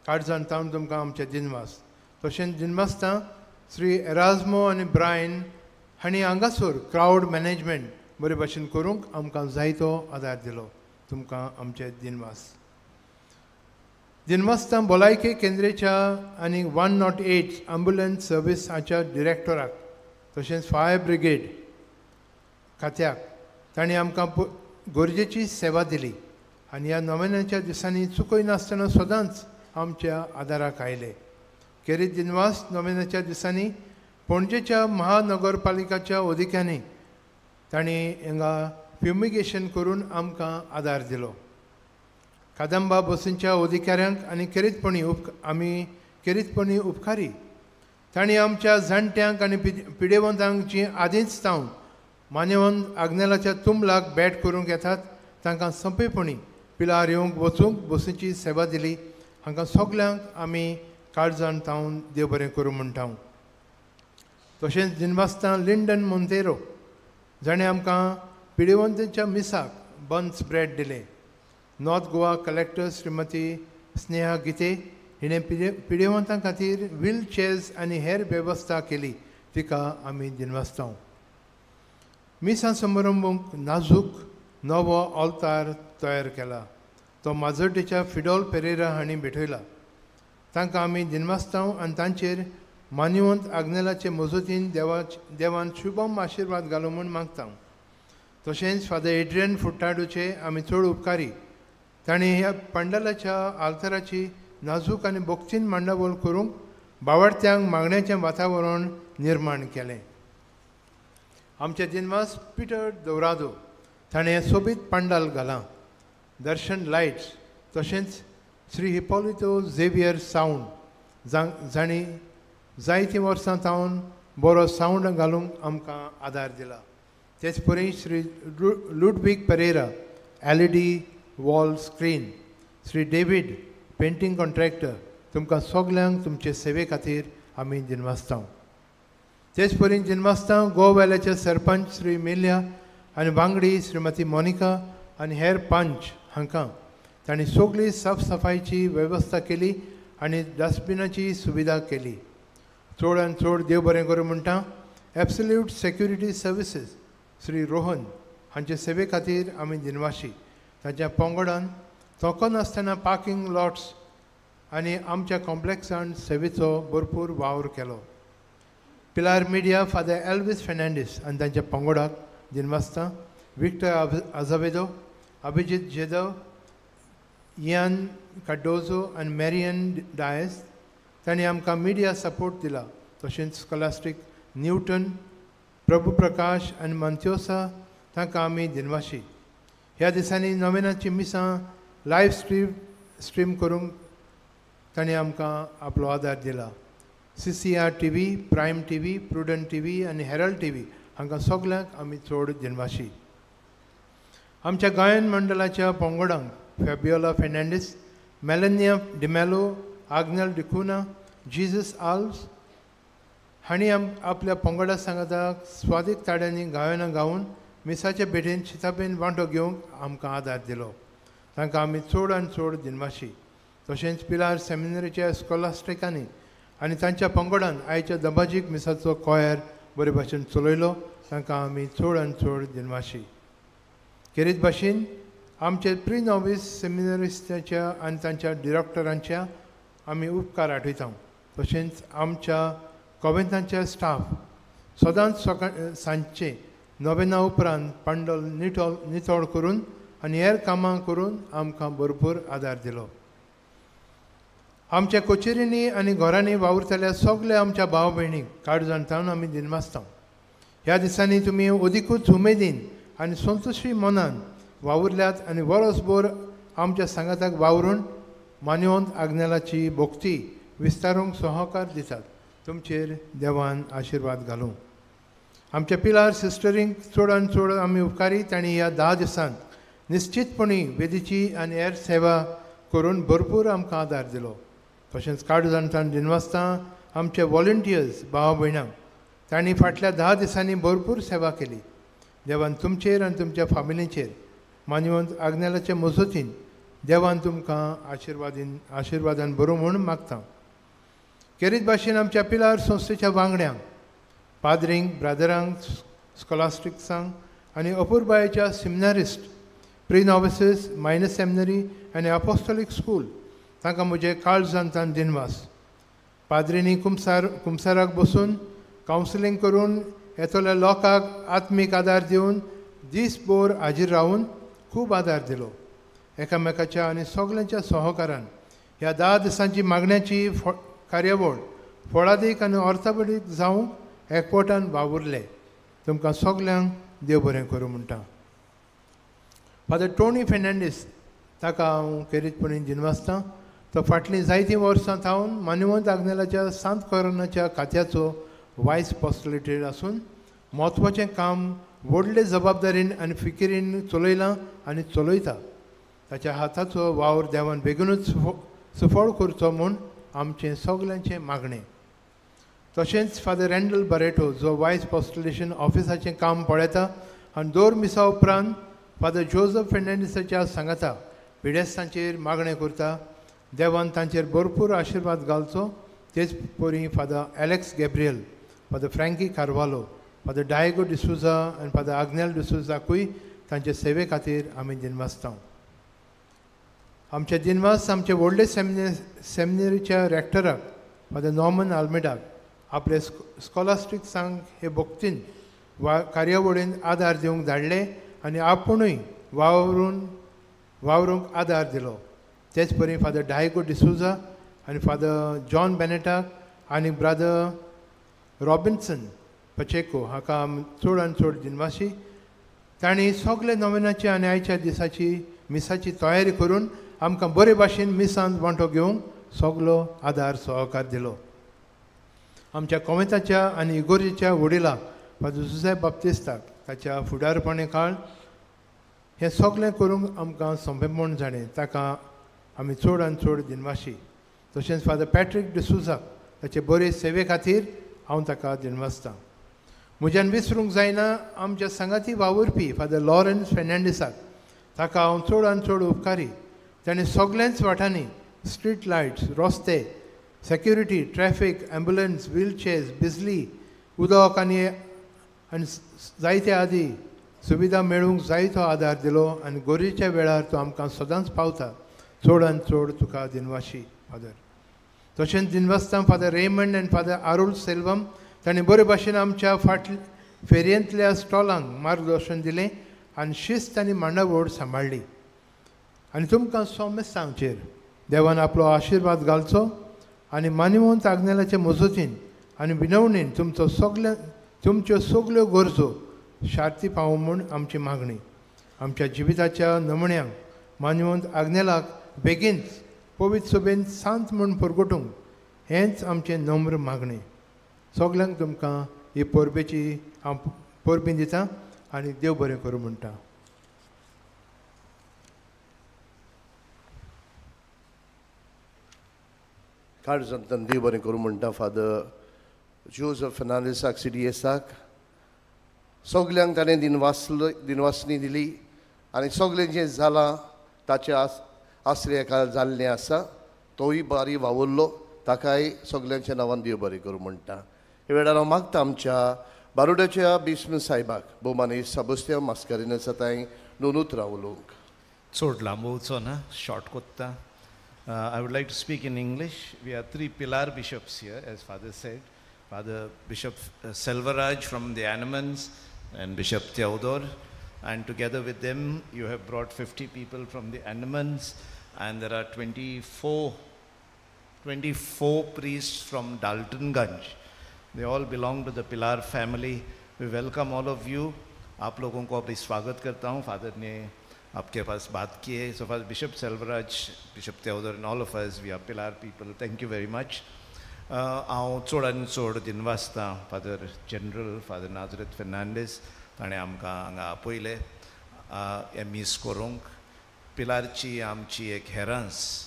काळजान तावन तुमकां आमचे दिनवास. तशेंच दिनवासतां श्री एराजमो आनी ब्रायन हांणी हांगासर क्रावड मॅनेजमेंट बरे भाशेन करूंक आमकां जायतो आदार दिलो. तुमकां आमचे दिनवास. दिनवासतां भलायकी केंद्राच्या आनी 108 ॲम्ब्युलन्स सर्वीस हाच्या डिरेक्टराक, तशेंच फायर ब्रिगेड खात्याक तांणी आमकां गरजेची सेवा दिली आनी ह्या नोवेनाच्या दिसांनी चुकयनासतना सदांच आमच्या आदाराक आयले. खेरीत दिनवास नोवेनाच्या दिसांनी पणजेच्या महानगरपालिकाच्या अधिकाऱ्यांनी तांणी हांगा फ्युमिगेशन करून आमकां आदार दिलो. कादंबा बसींच्या अधिकाऱ्यांक आनी खेरीतपणी आमी खेरीतपणी उपकारी. तांणी आमच्या जाणट्यांक आनी पिडेवंतांक जी आदींच जावन मान्यवंत आग्नेलाच्या तुंबलाक भेट करूंक येतात तांकां सोंपेपणी पिलार येवंक वचूंक बसीची सेवा दिली. हांकां सगल्यांक आमी काळजान तावन देव बरें करूं म्हणटा. तशेंच दिनवासतां लिंडन मोंतेरो जाणें आमकां पिडेवंतांच्या मिसाक बन्स ब्रेड दिलें. नॉर्थ गोवा कलेक्टर श्रीमती स्नेहा गीते हिणें पिडेवंतां खातीर व्हील चेअर्स आनी हेर वेवस्था केली, तिका आमी दिनवासता. मिसां समारंभूंक नाजूक नवो ऑल्तार तयार केला, तो माजोड्डेच्या फिडोल पेरेरा हांणी भेटयला. तांकां आमी दिनवासता आनी तांचेर मान्यवंत आग्नेलाचे मजतीन देवान शुभम आशिर्वाद घालो म्हूण मागता. तशेंच फादर एड्रियन फुट्टाडूचे आमी चड उपकारी. तांणी ह्या पंडालाच्या आल्ताराची नाजूक आनी भक्तीन मांडावळ करूंक बावडत्यांक मागण्याचें वातावरण निर्माण केलें. आमचे दिनवास पिटर दौरादो, ताणें सोबीत पंडाल घालां, दर्शन लायट्स, तशेंच श्री हिपोलितो झेवियर सावंड जांणी जायतीं वर्सां सावन बरो सावंड घालूंक आमकां आदार दिला. तेच परी Shri Ludwig Pereira LED wall screen, Shri David painting contractor, तुमकां सगल्यांक तुमचे सेवे खातीर आमी दिनवासता. तेच परी दिनवासता गोवेल्याचे सरपंच श्री मेल्या आनी वांगडी श्रीमती मोनिका आनी हेर पंच हांकां तांणी सगळी साफ सफायची वेवस्था केली आनी डस्टबिनाची सुविधा केली. चड आनी चड देव बरें करूं म्हणटा. Absolute security services Shri Rohan हांचे सेवे खातीर आमी दिनवाशी. ताच्या पंगडान थकनासतना पार्किंग लॉट्स आनी आमच्या कॉम्प्लेक्सान सेवेचो भरपूर वावर केलो. पिलार मिडिया फादर एल्वीस फेर्नांडीस आनी तांच्या पंगडाक दिनवासता. विक्टर आझावेदो, अभिजीत जेदव, इयान कार्डोजो आनी मॅरियन डायस तांणी आमकां मिडिया सपोर्ट दिला. तशेंच स्कॉलास्टीक न्यूटन, प्रभू प्रकाश आनी मंत्योसा तांकां आमी दिनवाशी. ह्या दिसांनी नोवेनाची मिसां लायव स्ट्रीम करूंक तांणी आमकां आपलो आदार दिला. CCR TV, Prime TV, Prudent TV आनी हेरल्ड TV हांकां सगल्यांक आमी चड दिनवाशी. आमच्या गायन मंडळाच्या पंगडांक फेबियोला फेर्नांडीस, मेलनिया डिमेलो, आग्नेल डिकुना, जीजस आल्व्स हांणी आपल्या पंगडा सांगाताक स्वादीक ताड्यांनी गायनां गावन मिसाचे भेटेन शिताबेन वांटो घेवंक आमकां आदार दिलो. तांकां आमी चड आनी चड दिनवाशी. तशेंच पिलार सेमिनरीच्या स्कॉलास्टिकांनी आनी तांच्या पंगडान आयच्या दबाजीक मिसाचो कॉयर बरे भाशेन चलयलो, तांकां आमी चड आनी चड दिनवाशी. खेरीत भाशेन आमचे प्री नॉवीस सेमिनरिस्टाच्या आनी तांच्या डिरेक्टरांच्या आमी उपकार आठयता. तशेंच आमच्या कॉवेंतांच्या स्टाफ सदांच सकाळ सांजचे नोवेना उपरांत पांडल नितळ करून आनी हेर कामां करून आमकां भरपूर आदार दिलो. आमच्या कचेरींनी आनी घरांनी वावुरतल्या सगल्या आमच्या भाव भयणीक काळजान थावन आमी दिनवासता. ह्या दिसांनी तुमी अदिकूच उमेदीन आनी संतोशी मनान वावुरल्यात आनी वरसभर आमच्या सांगाताक वावरून मान्यवंत आग्नेलाची भक्ती विस्तारूंक सहकार दितात. तुमचेर देवान आशिर्वाद घालूं. आमच्या पिलार सिस्टरींक चड आनी चड आमी उपकारी. तांणी ह्या 10 दिसांत निश्चितपणी वेदीची आनी हेर सेवा करून भरपूर आमकां आदार दिलो. तशेंच काळजान दिनवासता आमचे वॉलंटियर्स भाव भयणांक, तांणी फाटल्या 10 दिसांनी भरपूर सेवा केली. देवान तुमचेर आनी तुमच्या फामिलीचेर मान्यवंत आग्नेलाचे मजतीन देवान तुमकां आशिर्वादान बरो म्हूण मागता. खेरीत भाशेन आमच्या पिलार संस्थेच्या वांगड्यांक, पाद्रींक, ब्रादरांक, स्कॉलास्टिक्सांक आनी अपुरबायेच्या सिमिनारिस्ट, प्री नॉविसीस, मायनर सेमिनरी आनी अपोस्टोलीक स्कूल तांकां म्हजें काळजान दिनवास. पाद्रींनी कुमसाराक बसून कावन्सिलींग करून येतल्या लोकांक आत्मीक आदार दिवन दीसभर हाजीर रावन खूब आदार दिलो. एकामेकाच्या आनी सगल्यांच्या सहकारान ह्या 10 दिसांची मागण्याची कार्यावळ फळादीक आनी अर्थाबरीक जावंक एकवटान वावुरले. तुमकां सगल्यांक देव बरें करूं म्हणटा. फादर टोनी फेर्नांडीस ताका हांव खेरीतपणी दिनवासता. तो फाटलीं जायतीं वर्सां थावन मान्यवंत आग्नेलाच्या सांत कोरोनाच्या खात्याचो वायस पोस्टुलेटर आसून म्हत्वाचें काम व्हडले जबाबदारीन आनी फिकिरीन चलयलां आनी चलयता. ताच्या हाताचो वावर देवान बेगीनूच सुफळ करचो म्हूण आमचें सगल्यांचें मागणें. तशेंच फादर रँडल बरेटो जो वायस पोस्टुलेशन ऑफिसाचें काम पळयता आनी दर मिसा उपरांत फादर जोजफ फेर्नांडीसाच्या सांगाता पिडेस्तांचेर मागणें करता. देवान तांचेर भरपूर आशिर्वाद घालचो. तेच परी Father Alex Gabriel, Father Frankie Carvalho, Father Diego D'Souza आनी फादर आग्नेल डिसुजाकूय तांचे सेवे खातीर आमी दिनवासता. आमचे दिनवास आमचे व्हडले सेमिनरीच्या रॅक्टराक फादर नॉर्मन आल्मेडाक आपले स्कॉलास्टिक्सांक हे भक्तीन वा कार्यावळीन आदार दिवंक धाडले आनी आपुणूय वावरूंक आदार दिलो. तेच परी फादर डायगो डिसुजा आनी फादर जॉन बेनेटाक आनी ब्रादर रॉबिन्सन पचेको हाका आमी चड आनी चड दिनवासी. तांणी सगळे नोवेनाची आनी आयच्या दिसाची मिसाची तयारी करून आमकां बरे भाशेन मिसांत वांटो घेवंक सगलो आदार सहकार दिलो. आमच्या कोमेताच्या आनी इगोर्जेच्या वडिलाक फादर जुझे बाप्तिस्ताक ताच्या फुडारपणे काळ हें सगळें करूंक आमकां सोंपेपण जालें, ताका आमी चड आनी चड दिनवासी. तशेंच फादर पॅट्रीक डिसुजाक ताचे बरे सेवे खातीर हांव ताका दिनवासतां. म्हज्यान विसरूंक जायना आमच्या सांगाती वावुरपी फादर लॉरन्स फेर्नांडीसाक, ताका हांव चड आनी चड उपकारी. ताणें सगळ्यांच वाठांनी स्ट्रीट लायट्स, रस्ते, सेक्युरिटी, ट्रॅफीक, ॲम्ब्युलन्स, व्हीलचेअर्स, बिजली, उदक आनी आनी जायते आदी सुविधा मेळूंक जायतो आदार दिलो आनी गरजेच्या वेळार तो आमकां सदांच पावता. चड आनी चड तुका दिनवाशी फादर. तशेंच दिनवासता फादर रेमंड आनी फादर आरुल सेल्वम, तांणी बरे भाशेन आमच्या फाटल्या फेरयेंतल्या स्टॉलांक मार्गदर्शन दिलें आनी शिस्त आनी मांडावळ सांबाळ्ळी. आनी तुमकां सोमेस्तांचेर देवान आपलो आशिर्वाद घालचो आनी मानिवंत आग्नेलाचे मजतीन आनी विनवणीन तुमचो सगल्या तुमच्यो सगल्यो गरजो शार्ती पावूं म्हूण आमची मागणी. आमच्या जिविताच्या नमण्यांक मानिवंत आग्नेलाक बेगीनच पवित्र सभेन शांत म्हूण परगटूंक हेंच आमचें नम्र मागणें. सगल्यांक तुमकां ही परबेची हांव परबी दितां आनी देव बरें करूं म्हणटा. काळजांतल्यान देव बरें करूं म्हणटा फादर जोजफ फेर्नांडीसाक, CDSाक. सगल्यांक ताणें दिनवासणी दिली आनी सगळें जें जालां ताचे आसरे जाल्लें आसा, तोय बारी वावुरलो, ताकाय सगल्यांच्या नांवान देव बरें करूं म्हणटा. ह्या वेळार हांव मागता आमच्या बारोड्याच्या बिस्म साहेबाक भोवमानी साबुस्त्यांव मास्कारिन्हासा तांय दोन उतरां उलोवंक. चड लांबोवचो ना, शॉर्ट कोत्ता. I would like to speak in English. We are three Pilar bishops here, as Father said. Father Bishop Selvaraj from the Andamans and Bishop Theodore. And together with them, you have brought 50 people from the Andamans, and there are 24 priests from Daltonganj. They all belong to the Pilar family. We welcome all of you. आप लोगों को अभी स्वागत करता हूँ. Father ने आपके pass बात की है. So Father Bishop Selvaraj, Bishop Theodore and all of us, we are Pilar people. Thank you very much. हांव चड आनी चड दिनवासता Father General Father Nazareth Fernandes, ताणें आमकां हांगा आपयलें हें मीस करूंक. पिलारची आमची एक हेरांस.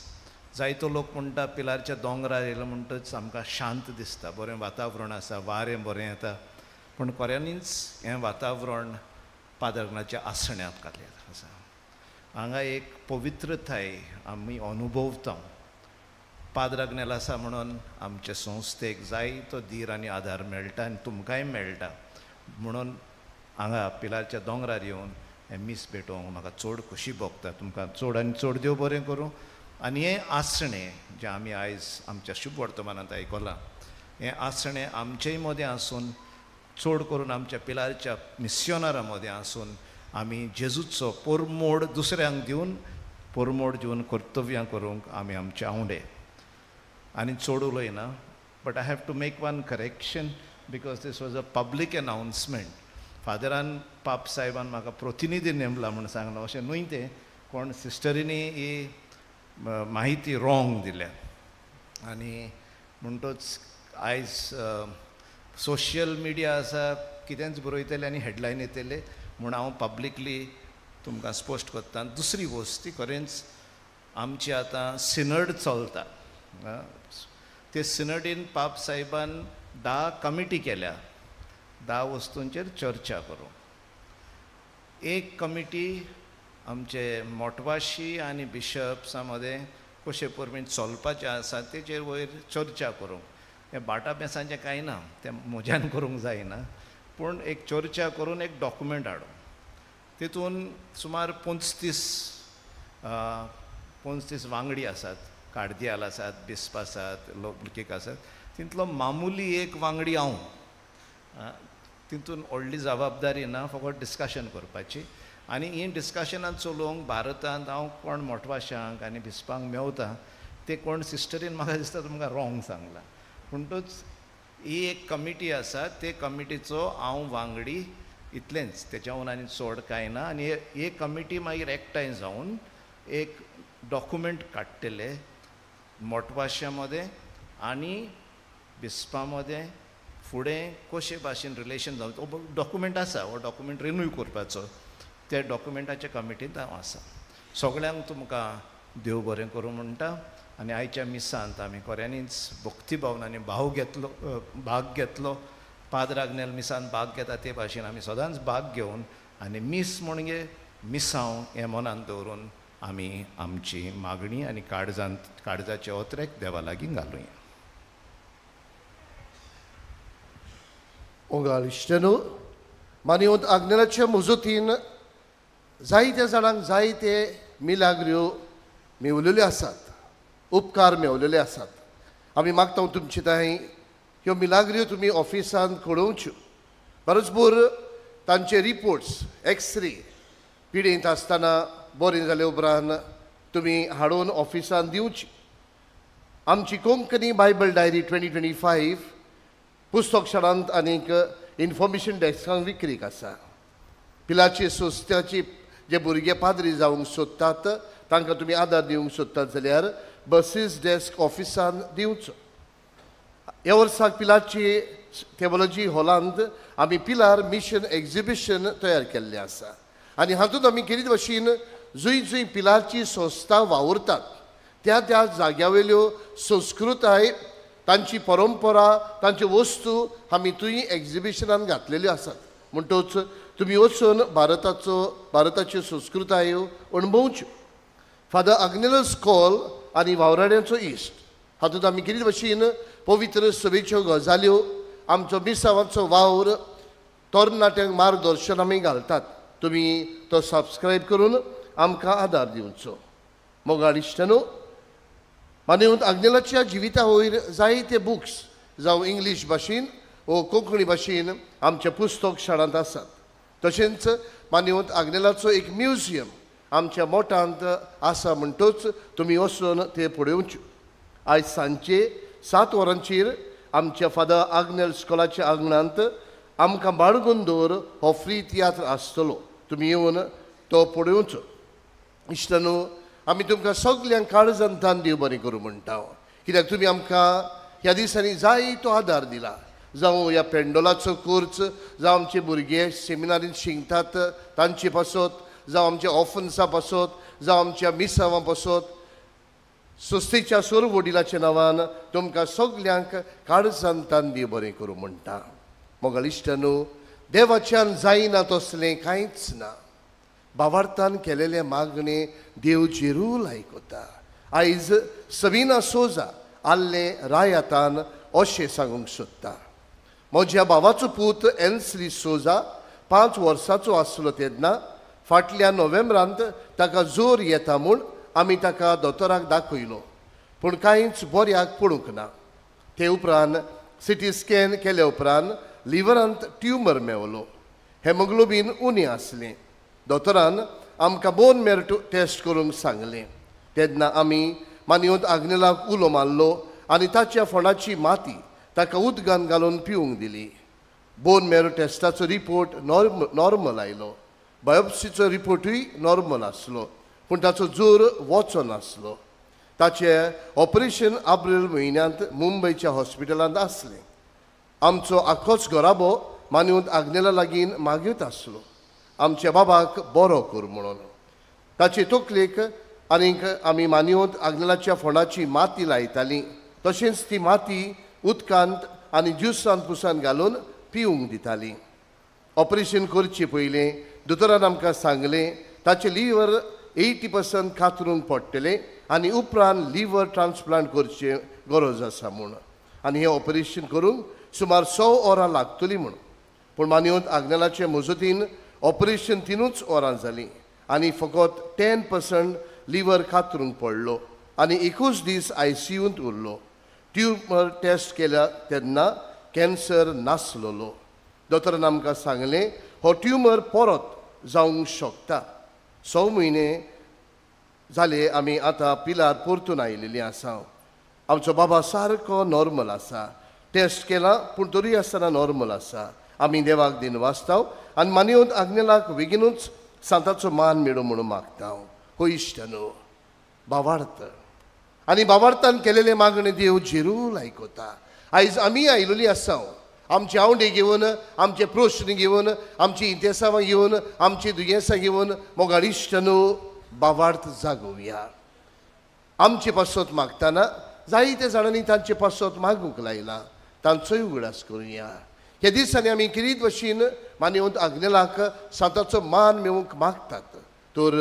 जायतो लोक म्हणटा पिलारच्या दोंगरार येयलो म्हणटच आमकां शांत दिसता, बरें वातावरण आसा, वारें बरें येता. पूण खऱ्यांनीच हें वातावरण पादरणाच्या आसण्यांत घातलें आसा. हांगा एक पवित्रताय आमी अनुभवता. पाद्र आग्नेल आसा म्हणून आमचे संस्थेक जायतो धीर आनी आदार मेळटा आनी तुमकांय मेळटा. म्हणून हांगा पिलारच्या दोंगरार येवन हें मीस भेटोवंक म्हाका चड खोशी भोगता. तुमकां चड आनी चड देव बरें करूं. आनी हें आसणें जें आमी आयज आमच्या शुभ वर्तमानांत आयकलां, हें आसणें आमचेय मदें आसून, चड करून आमच्या पिलारच्या मिस्योनारां मदें आसून आमी जेजूचो परमोड दुसऱ्यांक दिवन, परमोड दिवन कर्तव्यां करूंक आमी आमचे आंवडे. आनी चड उलयना, but I have to make one correction because this was a public announcement. फादरान पाप साहेबान म्हाका प्रतिनिधी नेमला म्हूण सांगलां, अशें न्हय तें. कोण सिस्टरींनी ही माहिती रॉंग दिल्या. आनी म्हणटच आयज सोशल मिडिया आसा, कितेंच बरयतले आनी हेडलायन येतले म्हूण हांव पब्लिकली तुमकां स्पश्ट करता. दुसरी वस्त, खरेंच आमची आतां सिनड चलता. ते सिनडीन पाप साहेबान 10 कमिटी केल्या, 10 वस्तूंचेर चर्चा करूं. एक कमिटी आमचे मोटवाशी आनी बिशप्सां मदें कशे परमीन चलपाचें आसा तेचेर वयर चर्चा करूंक. हें बाटा बेसांचें कांय ना, तें म्हज्यान करूंक जायना, पूण एक चर्चा करून एक डॉक्युमेंट हाडूंक. तितून सुमार 35 वांगडी आसात, कार्दियाल आसात, बिस्प आसात, लोक आसात. तितलो मामुली एक वांगडी हांव, तितून व्हडली जबाबदारी ना, फकत डिस्कशन करपाची. आनी ही डिस्कशनां चलोवंक भारतांत हांव कोण मोटवाशांक आनी बिस्पांक मेवता ते कोण सिस्टरीन म्हाका दिसता तुमकां रॉंग सांगलां. म्हणटूच ही एक कमिटी आसा, ते कमिटीचो हांव वांगडी, इतलेंच, तेच्याहून आनी चड कांय ना. आनी ही कमिटी मागीर एकठांय जावन एक डॉक्युमेंट काडटले मोटवाश्या मदें आनी बिस्पा मदें फुडें कशे भाशेन रिलेशन जावन. हो डॉक्युमेंट आसा, हो डॉक्युमेंट रिन्यू करपाचो, त्या डॉक्युमेंटाच्या कमिटींत हांव आसा. सगळ्यांक तुमकां देव बरें करूं म्हणटा. आनी आयच्या मिसांत आमी खऱ्यांनीच भक्ती भावनांनी भाग घेतलो. पाद्र आग्नेल मिसांत भाग घेता ते भाशेन आमी सदांच भाग घेवन आनी मीस म्हणजे मिसांव हें मनांत दवरून आमी आमची मागणी आनी काळजाचे ओतरेक देवा लागीं घालुया. ओगाळ इश्टनो, मानवत आग्नेलाचे मजतीन जायत्या जाणांक जायते मिलाग्र्यो मेवलेल्यो आसात, उपकार मेवलेले आसात. आमी मागता तुमचे तांय ह्यो मिलाग्र्यो तुमी ऑफिसांत कळोवच्यो. बरोबर तांचे रिपोर्ट्स, एक्सरे पिडेंत आसतना बरें जाले उपरांत तुमी हाडून ऑफिसांत दिवची. आमची कोंकणी बायबल डायरी 2025 पुस्तक शाळांत आनीक इन्फॉर्मेशन डेस्कांक विक्रीक आसा. पिलाची संस्थाची जे भुरगे पाद्री जावंक सोदतात तांकां तुमी आदार दिवंक सोदतात जाल्यार बसीस डेस्क ऑफिसान दिवचो. ह्या वर्साक पिलाची थेवॉलॉजी हॉलांत आमी पिलार मिशन एक्झिबिशन तयार केल्लें आसा आनी हातूंत आमी केरीत भाशेन जंय जंय पिलारची संस्था वावुरतात त्या त्या जाग्या वयल्यो संस्कृताय, तांची परंपरा, तांच्यो वस्तू आमी थंय एक्झिबिशनान घातलेल्यो आसात. म्हणटच तुमी वचून भारताच्यो संस्कृतायो अणभवच्यो. फादर आग्नेलस कॉल आनी वावराड्यांचो इश्ट हातूंत आमी कितें भाशेन पवित्र सभेच्यो गजाल्यो, आमचो मिसावांचो वावर, तरणाट्यांक मार्गदर्शन आमी घालतात. तुमी तो सबस्क्रायब करून आमकां आदार दिवचो. मोगाळ इश्टानो, मानवत आग्नेलाच्या जिविता वयर जायते बुक्स जावं इंग्लीश भाशेन वो कोंकणी भाशेन आमच्या पुस्तक शाळांत आसात. तशेंच मानवत आग्नेलाचो एक म्युझियम आमच्या मोठांत आसा, म्हणटच तुमी वचून ते पळोवच्यो. आयज सांजचे 7 वरांचेर आमच्या फादर आग्नेल स्कॉलाच्या आंगणांत आमकां बाळगून दवर हो फ्री तियात्र आसतलो, तुमी येवन तो पळोवचो. इश्टानो, आमी तुमकां सगल्यांक काळजांतान देव बरें करूं म्हणटा, कित्याक तुमी आमकां ह्या दिसांनी जायतो आदार दिला. जावं ह्या पेंडोलाचो कोर्स, जावं आमचे भुरगे सेमिनारींत शिकतात तांचे पासत, जावं आमच्या ऑफन्सा पासत, जावं आमच्या मिसावां पासत, संस्थेच्या सोर वडिलाच्या नांवान तुमकां सगल्यांक काळजांतान देव बरें करूं म्हणटा. मोगाळ इश्टानो, देवाच्यान जायना तसलें कांयच ना. भावार्थान केलेलें मागणें देव जेरूल आयकता. आयज सबिना सोजा आल्लें रायातान अशें सांगूंक सोदता. म्हज्या भावाचो पूत एन्सली सोजा 5 वर्सांचो आसलो तेन्ना फाटल्या नोव्हेंबरांत ताका जोर येता म्हूण आमी ताका दोतोराक दाखयलो, पूण कांयच बऱ्याक पडूंक ना. ते उपरांत सिटी स्कॅन केल्या उपरांत लिवरांत ट्युमर मेवलो. हेमोग्लोबीन उणें आसलें. दोतोरान आमकां बोन मेरो टेस्ट करूंक सांगलें. तेन्ना आमी मानवत आग्नेलाक उलो मारलो आनी ताच्या फोंडाची माती ताका उदकान घालून पिवंक दिली. बोन मेरो टेस्टाचो रिपोर्ट नॉर्मल आयलो. बायोप्सीचो रिपोर्टूय नॉर्मल आसलो, पूण ताचो जोर वचनासलो. ताचें ऑपरेशन एप्रील म्हयन्यांत मुंबयच्या हॉस्पिटलांत आसलें. आमचो आखोच घराबो मानवत आग्नेला लागीं मागीत आसलो आमच्या बाबाक बरो कर म्हणून. ताचे तकलेक आनीक आमी मानवत आग्नेलाच्या फोंडाची माती लायतालीं, तशेंच ती माती उदकांत आनी ज्युसान पुसान घालून पिवंक दितालीं. ऑपरेशन करचे पयलीं दोतोरान आमकां सांगलें ताचें लिवर 80% कातरूंक पडटलें आनी उपरांत लिवर ट्रान्सप्लांट करचें गरज आसा म्हूण आनी हें ऑपरेशन करूंक सुमार 100 वरां लागतलीं म्हूण. पूण मानयत आग्नेलाचे मजतीन ऑपरेशन 3 वरां जालीं आनी फकत 10% लिवर कातरूंक पडलो आनी 21 दीस आयसीयूंत उरलो. ट्युमर टेस्ट केल्या तेन्ना कॅन्सर नासलेलो. दोतोरान आमकां सांगलें हो ट्युमर परत जावंक शकता. 6 म्हयने जाले आमी आतां पिलार परतून आयिल्लीं आसा. आमचो बाबा सारको नॉर्मल आसा. टेस्ट केला पूण तरी आसतना नॉर्मल आसा. आमी देवाक दिनवासता आनी मानयत आग्नेलाक बेगीनूच सांताचो मान मेळूं म्हणून मागता. हो इश्ट न्हू बावार्थ आनी बावार्थान केलेले मागणे देव जेरूल आयकता. आयज आमी आयिल्ली आसा आमचे आवडे घेवन, आमचे प्रश्न घेवन, आमची इंतेसांवां घेवन, आमची दुयेंसां घेवन मोगाळ इश्ट न्हू बावार्थ जागोवया. आमचे पासत मागतना जायते जाणांनी तांचे पासत मागूंक लायला, तांचोय उगडास करुया. ह्या दिसांनी आमी किरीत भशेन मानयत आग्नेलाक सांताचो मान मेळूंक मागतात तर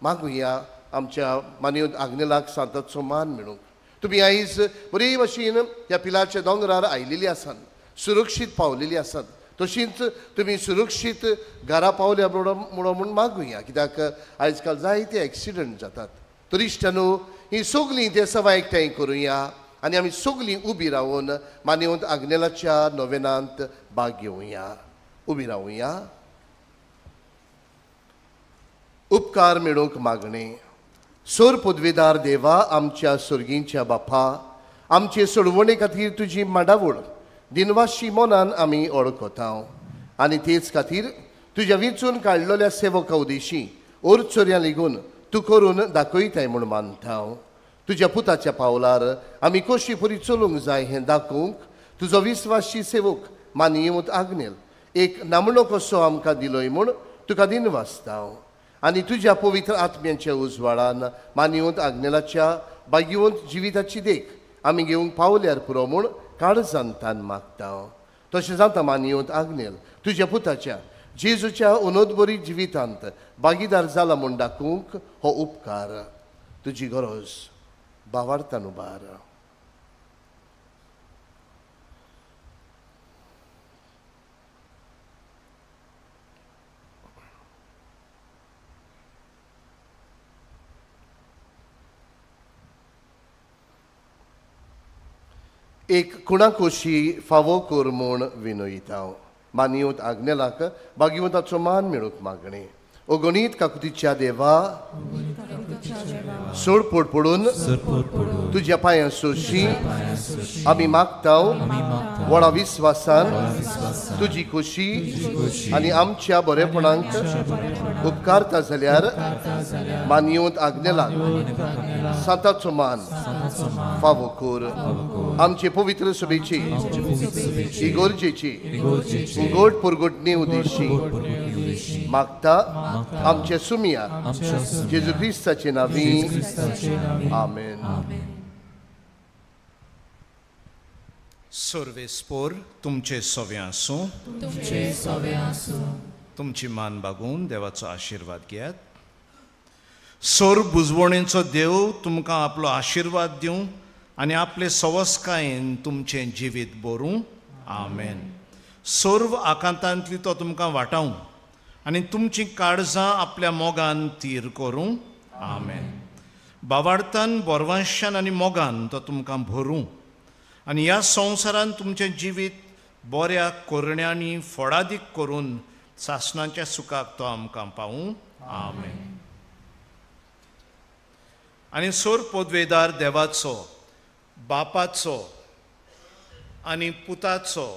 मागुया आमच्या मानयत आग्नेलाक सांताचो मान मेळूंक. तुमी आयज बरे भशेन ह्या पिलाच्या दोंगरार आयिल्ली आसात, सुरक्षीत पावलेली आसात, तशींच तुमी सुरक्षीत घरा पावल्या म्हणून मागुया. कित्याक आयज काल जायते एक्सिडंट जातात. तर इश्टांनो ही सगळीं ते सवाय एकठांय करुया आनी आमी सगळीं उबी रावन मानयत आग्नेलाच्या नोवेनांत भाग घेवया. उबी रावया. उपकार मेळोवंक मागणें. सोर पदवेदार देवा, आमच्या सर्गींच्या बापा, आमचे सोडवणे खातीर तुजी माडावळ दिनवाशी मनान आमी ओळखता आनी तेच खातीर तुज्या विंचून काडलेल्या सेवका उदेशी ओरचोऱ्यां लेगून तूं करून दाखयताय म्हूण मानता. तुज्या पुताच्या पावलार आमी कशी परी चलूंक जाय हें दाखोवंक तुजो विस्वासी सेवक मानयत आग्नेल एक नामणो कसो आमकां दिलोय म्हूण तुका दिनवासता. आनी तुज्या पवित्र आत्म्यांच्या उजवाडान मानयत आग्नेलाच्या भाग्यवंत जिविताची देख आमी घेवंक पावल्यार पुरो म्हूण काळजान तान मागता. तशें जाता मानयत आग्नेल तुज्या पुताच्या जेजूच्या उनोदबरी जिवितांत भागीदार जाला म्हूण दाखोवंक हो उपकार तुजी गरज बावार्थान उबार. एक कुणाकोशी फावो कर म्हूण विनयता. मानयत आग्नेलाक भाग्यवंताचो मान मेळूंक मागणें. अगणीत काकुतीच्या देवा, सोडपोड पडून तुज्या पांयां सोशी आमी मागता व्हडा विस्वासान तुजी खोशी आनी आमच्या बरेपणांक उपकारता जाल्यार मानयत आग्नेलाक सांताचो मान फावो कर. आमचे पवित्र सभेची इगोर्जेची उगोट पुरगोटणी उदेशी मागता आमचे सुमिया जेजू क्रिस्ताचे नांवी. आमेन. सर्वेस्पोर तुमचे सवे आसूं, तुमची मान बागून देवाचो आशिर्वाद घेयात. सोर बुजवणेचो देव तुमकां आपलो आशिर्वाद दिवं आनी आपले सवस्कायेन तुमचें जिवीत बरूं. आमेन. सर्व आकांतांतली तो तुमकां वाटावं आनी तुमचीं काळजां आपल्या मोगान तीर करूं. आमेन. बावार्थान बोरवांशान आनी मोगान तो तुमकां भरूं आनी ह्या संवसारान तुमचें जिवीत बऱ्या करण्यांनी फळादीक करून सासणाच्या सुखाक तो आमकां पावूं. आमेन. आनी सोर पदवेदार देवाचो, बापाचो आनी पुताचो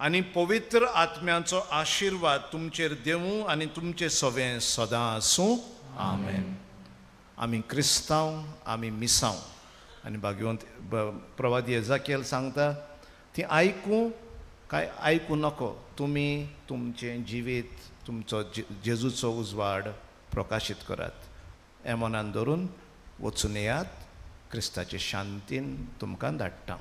आनी पवित्र आत्म्याचो आशिर्वाद तुमचेर देवूं आनी तुमचें सवें सदां आसूं. आमेन. आमी क्रिस्तांव, आमी मिसांव आनी भाग्यवंत प्रवादी एजाकियल सांगता ती आयकूं काय आयकूं नको, तुमी तुमचें जिवीत तुमचो जेजूचो उजवाड प्रकाशीत करात. हें मनान धरून वचून येयात. क्रिस्ताचे शांतीन तुमकां धाडटा.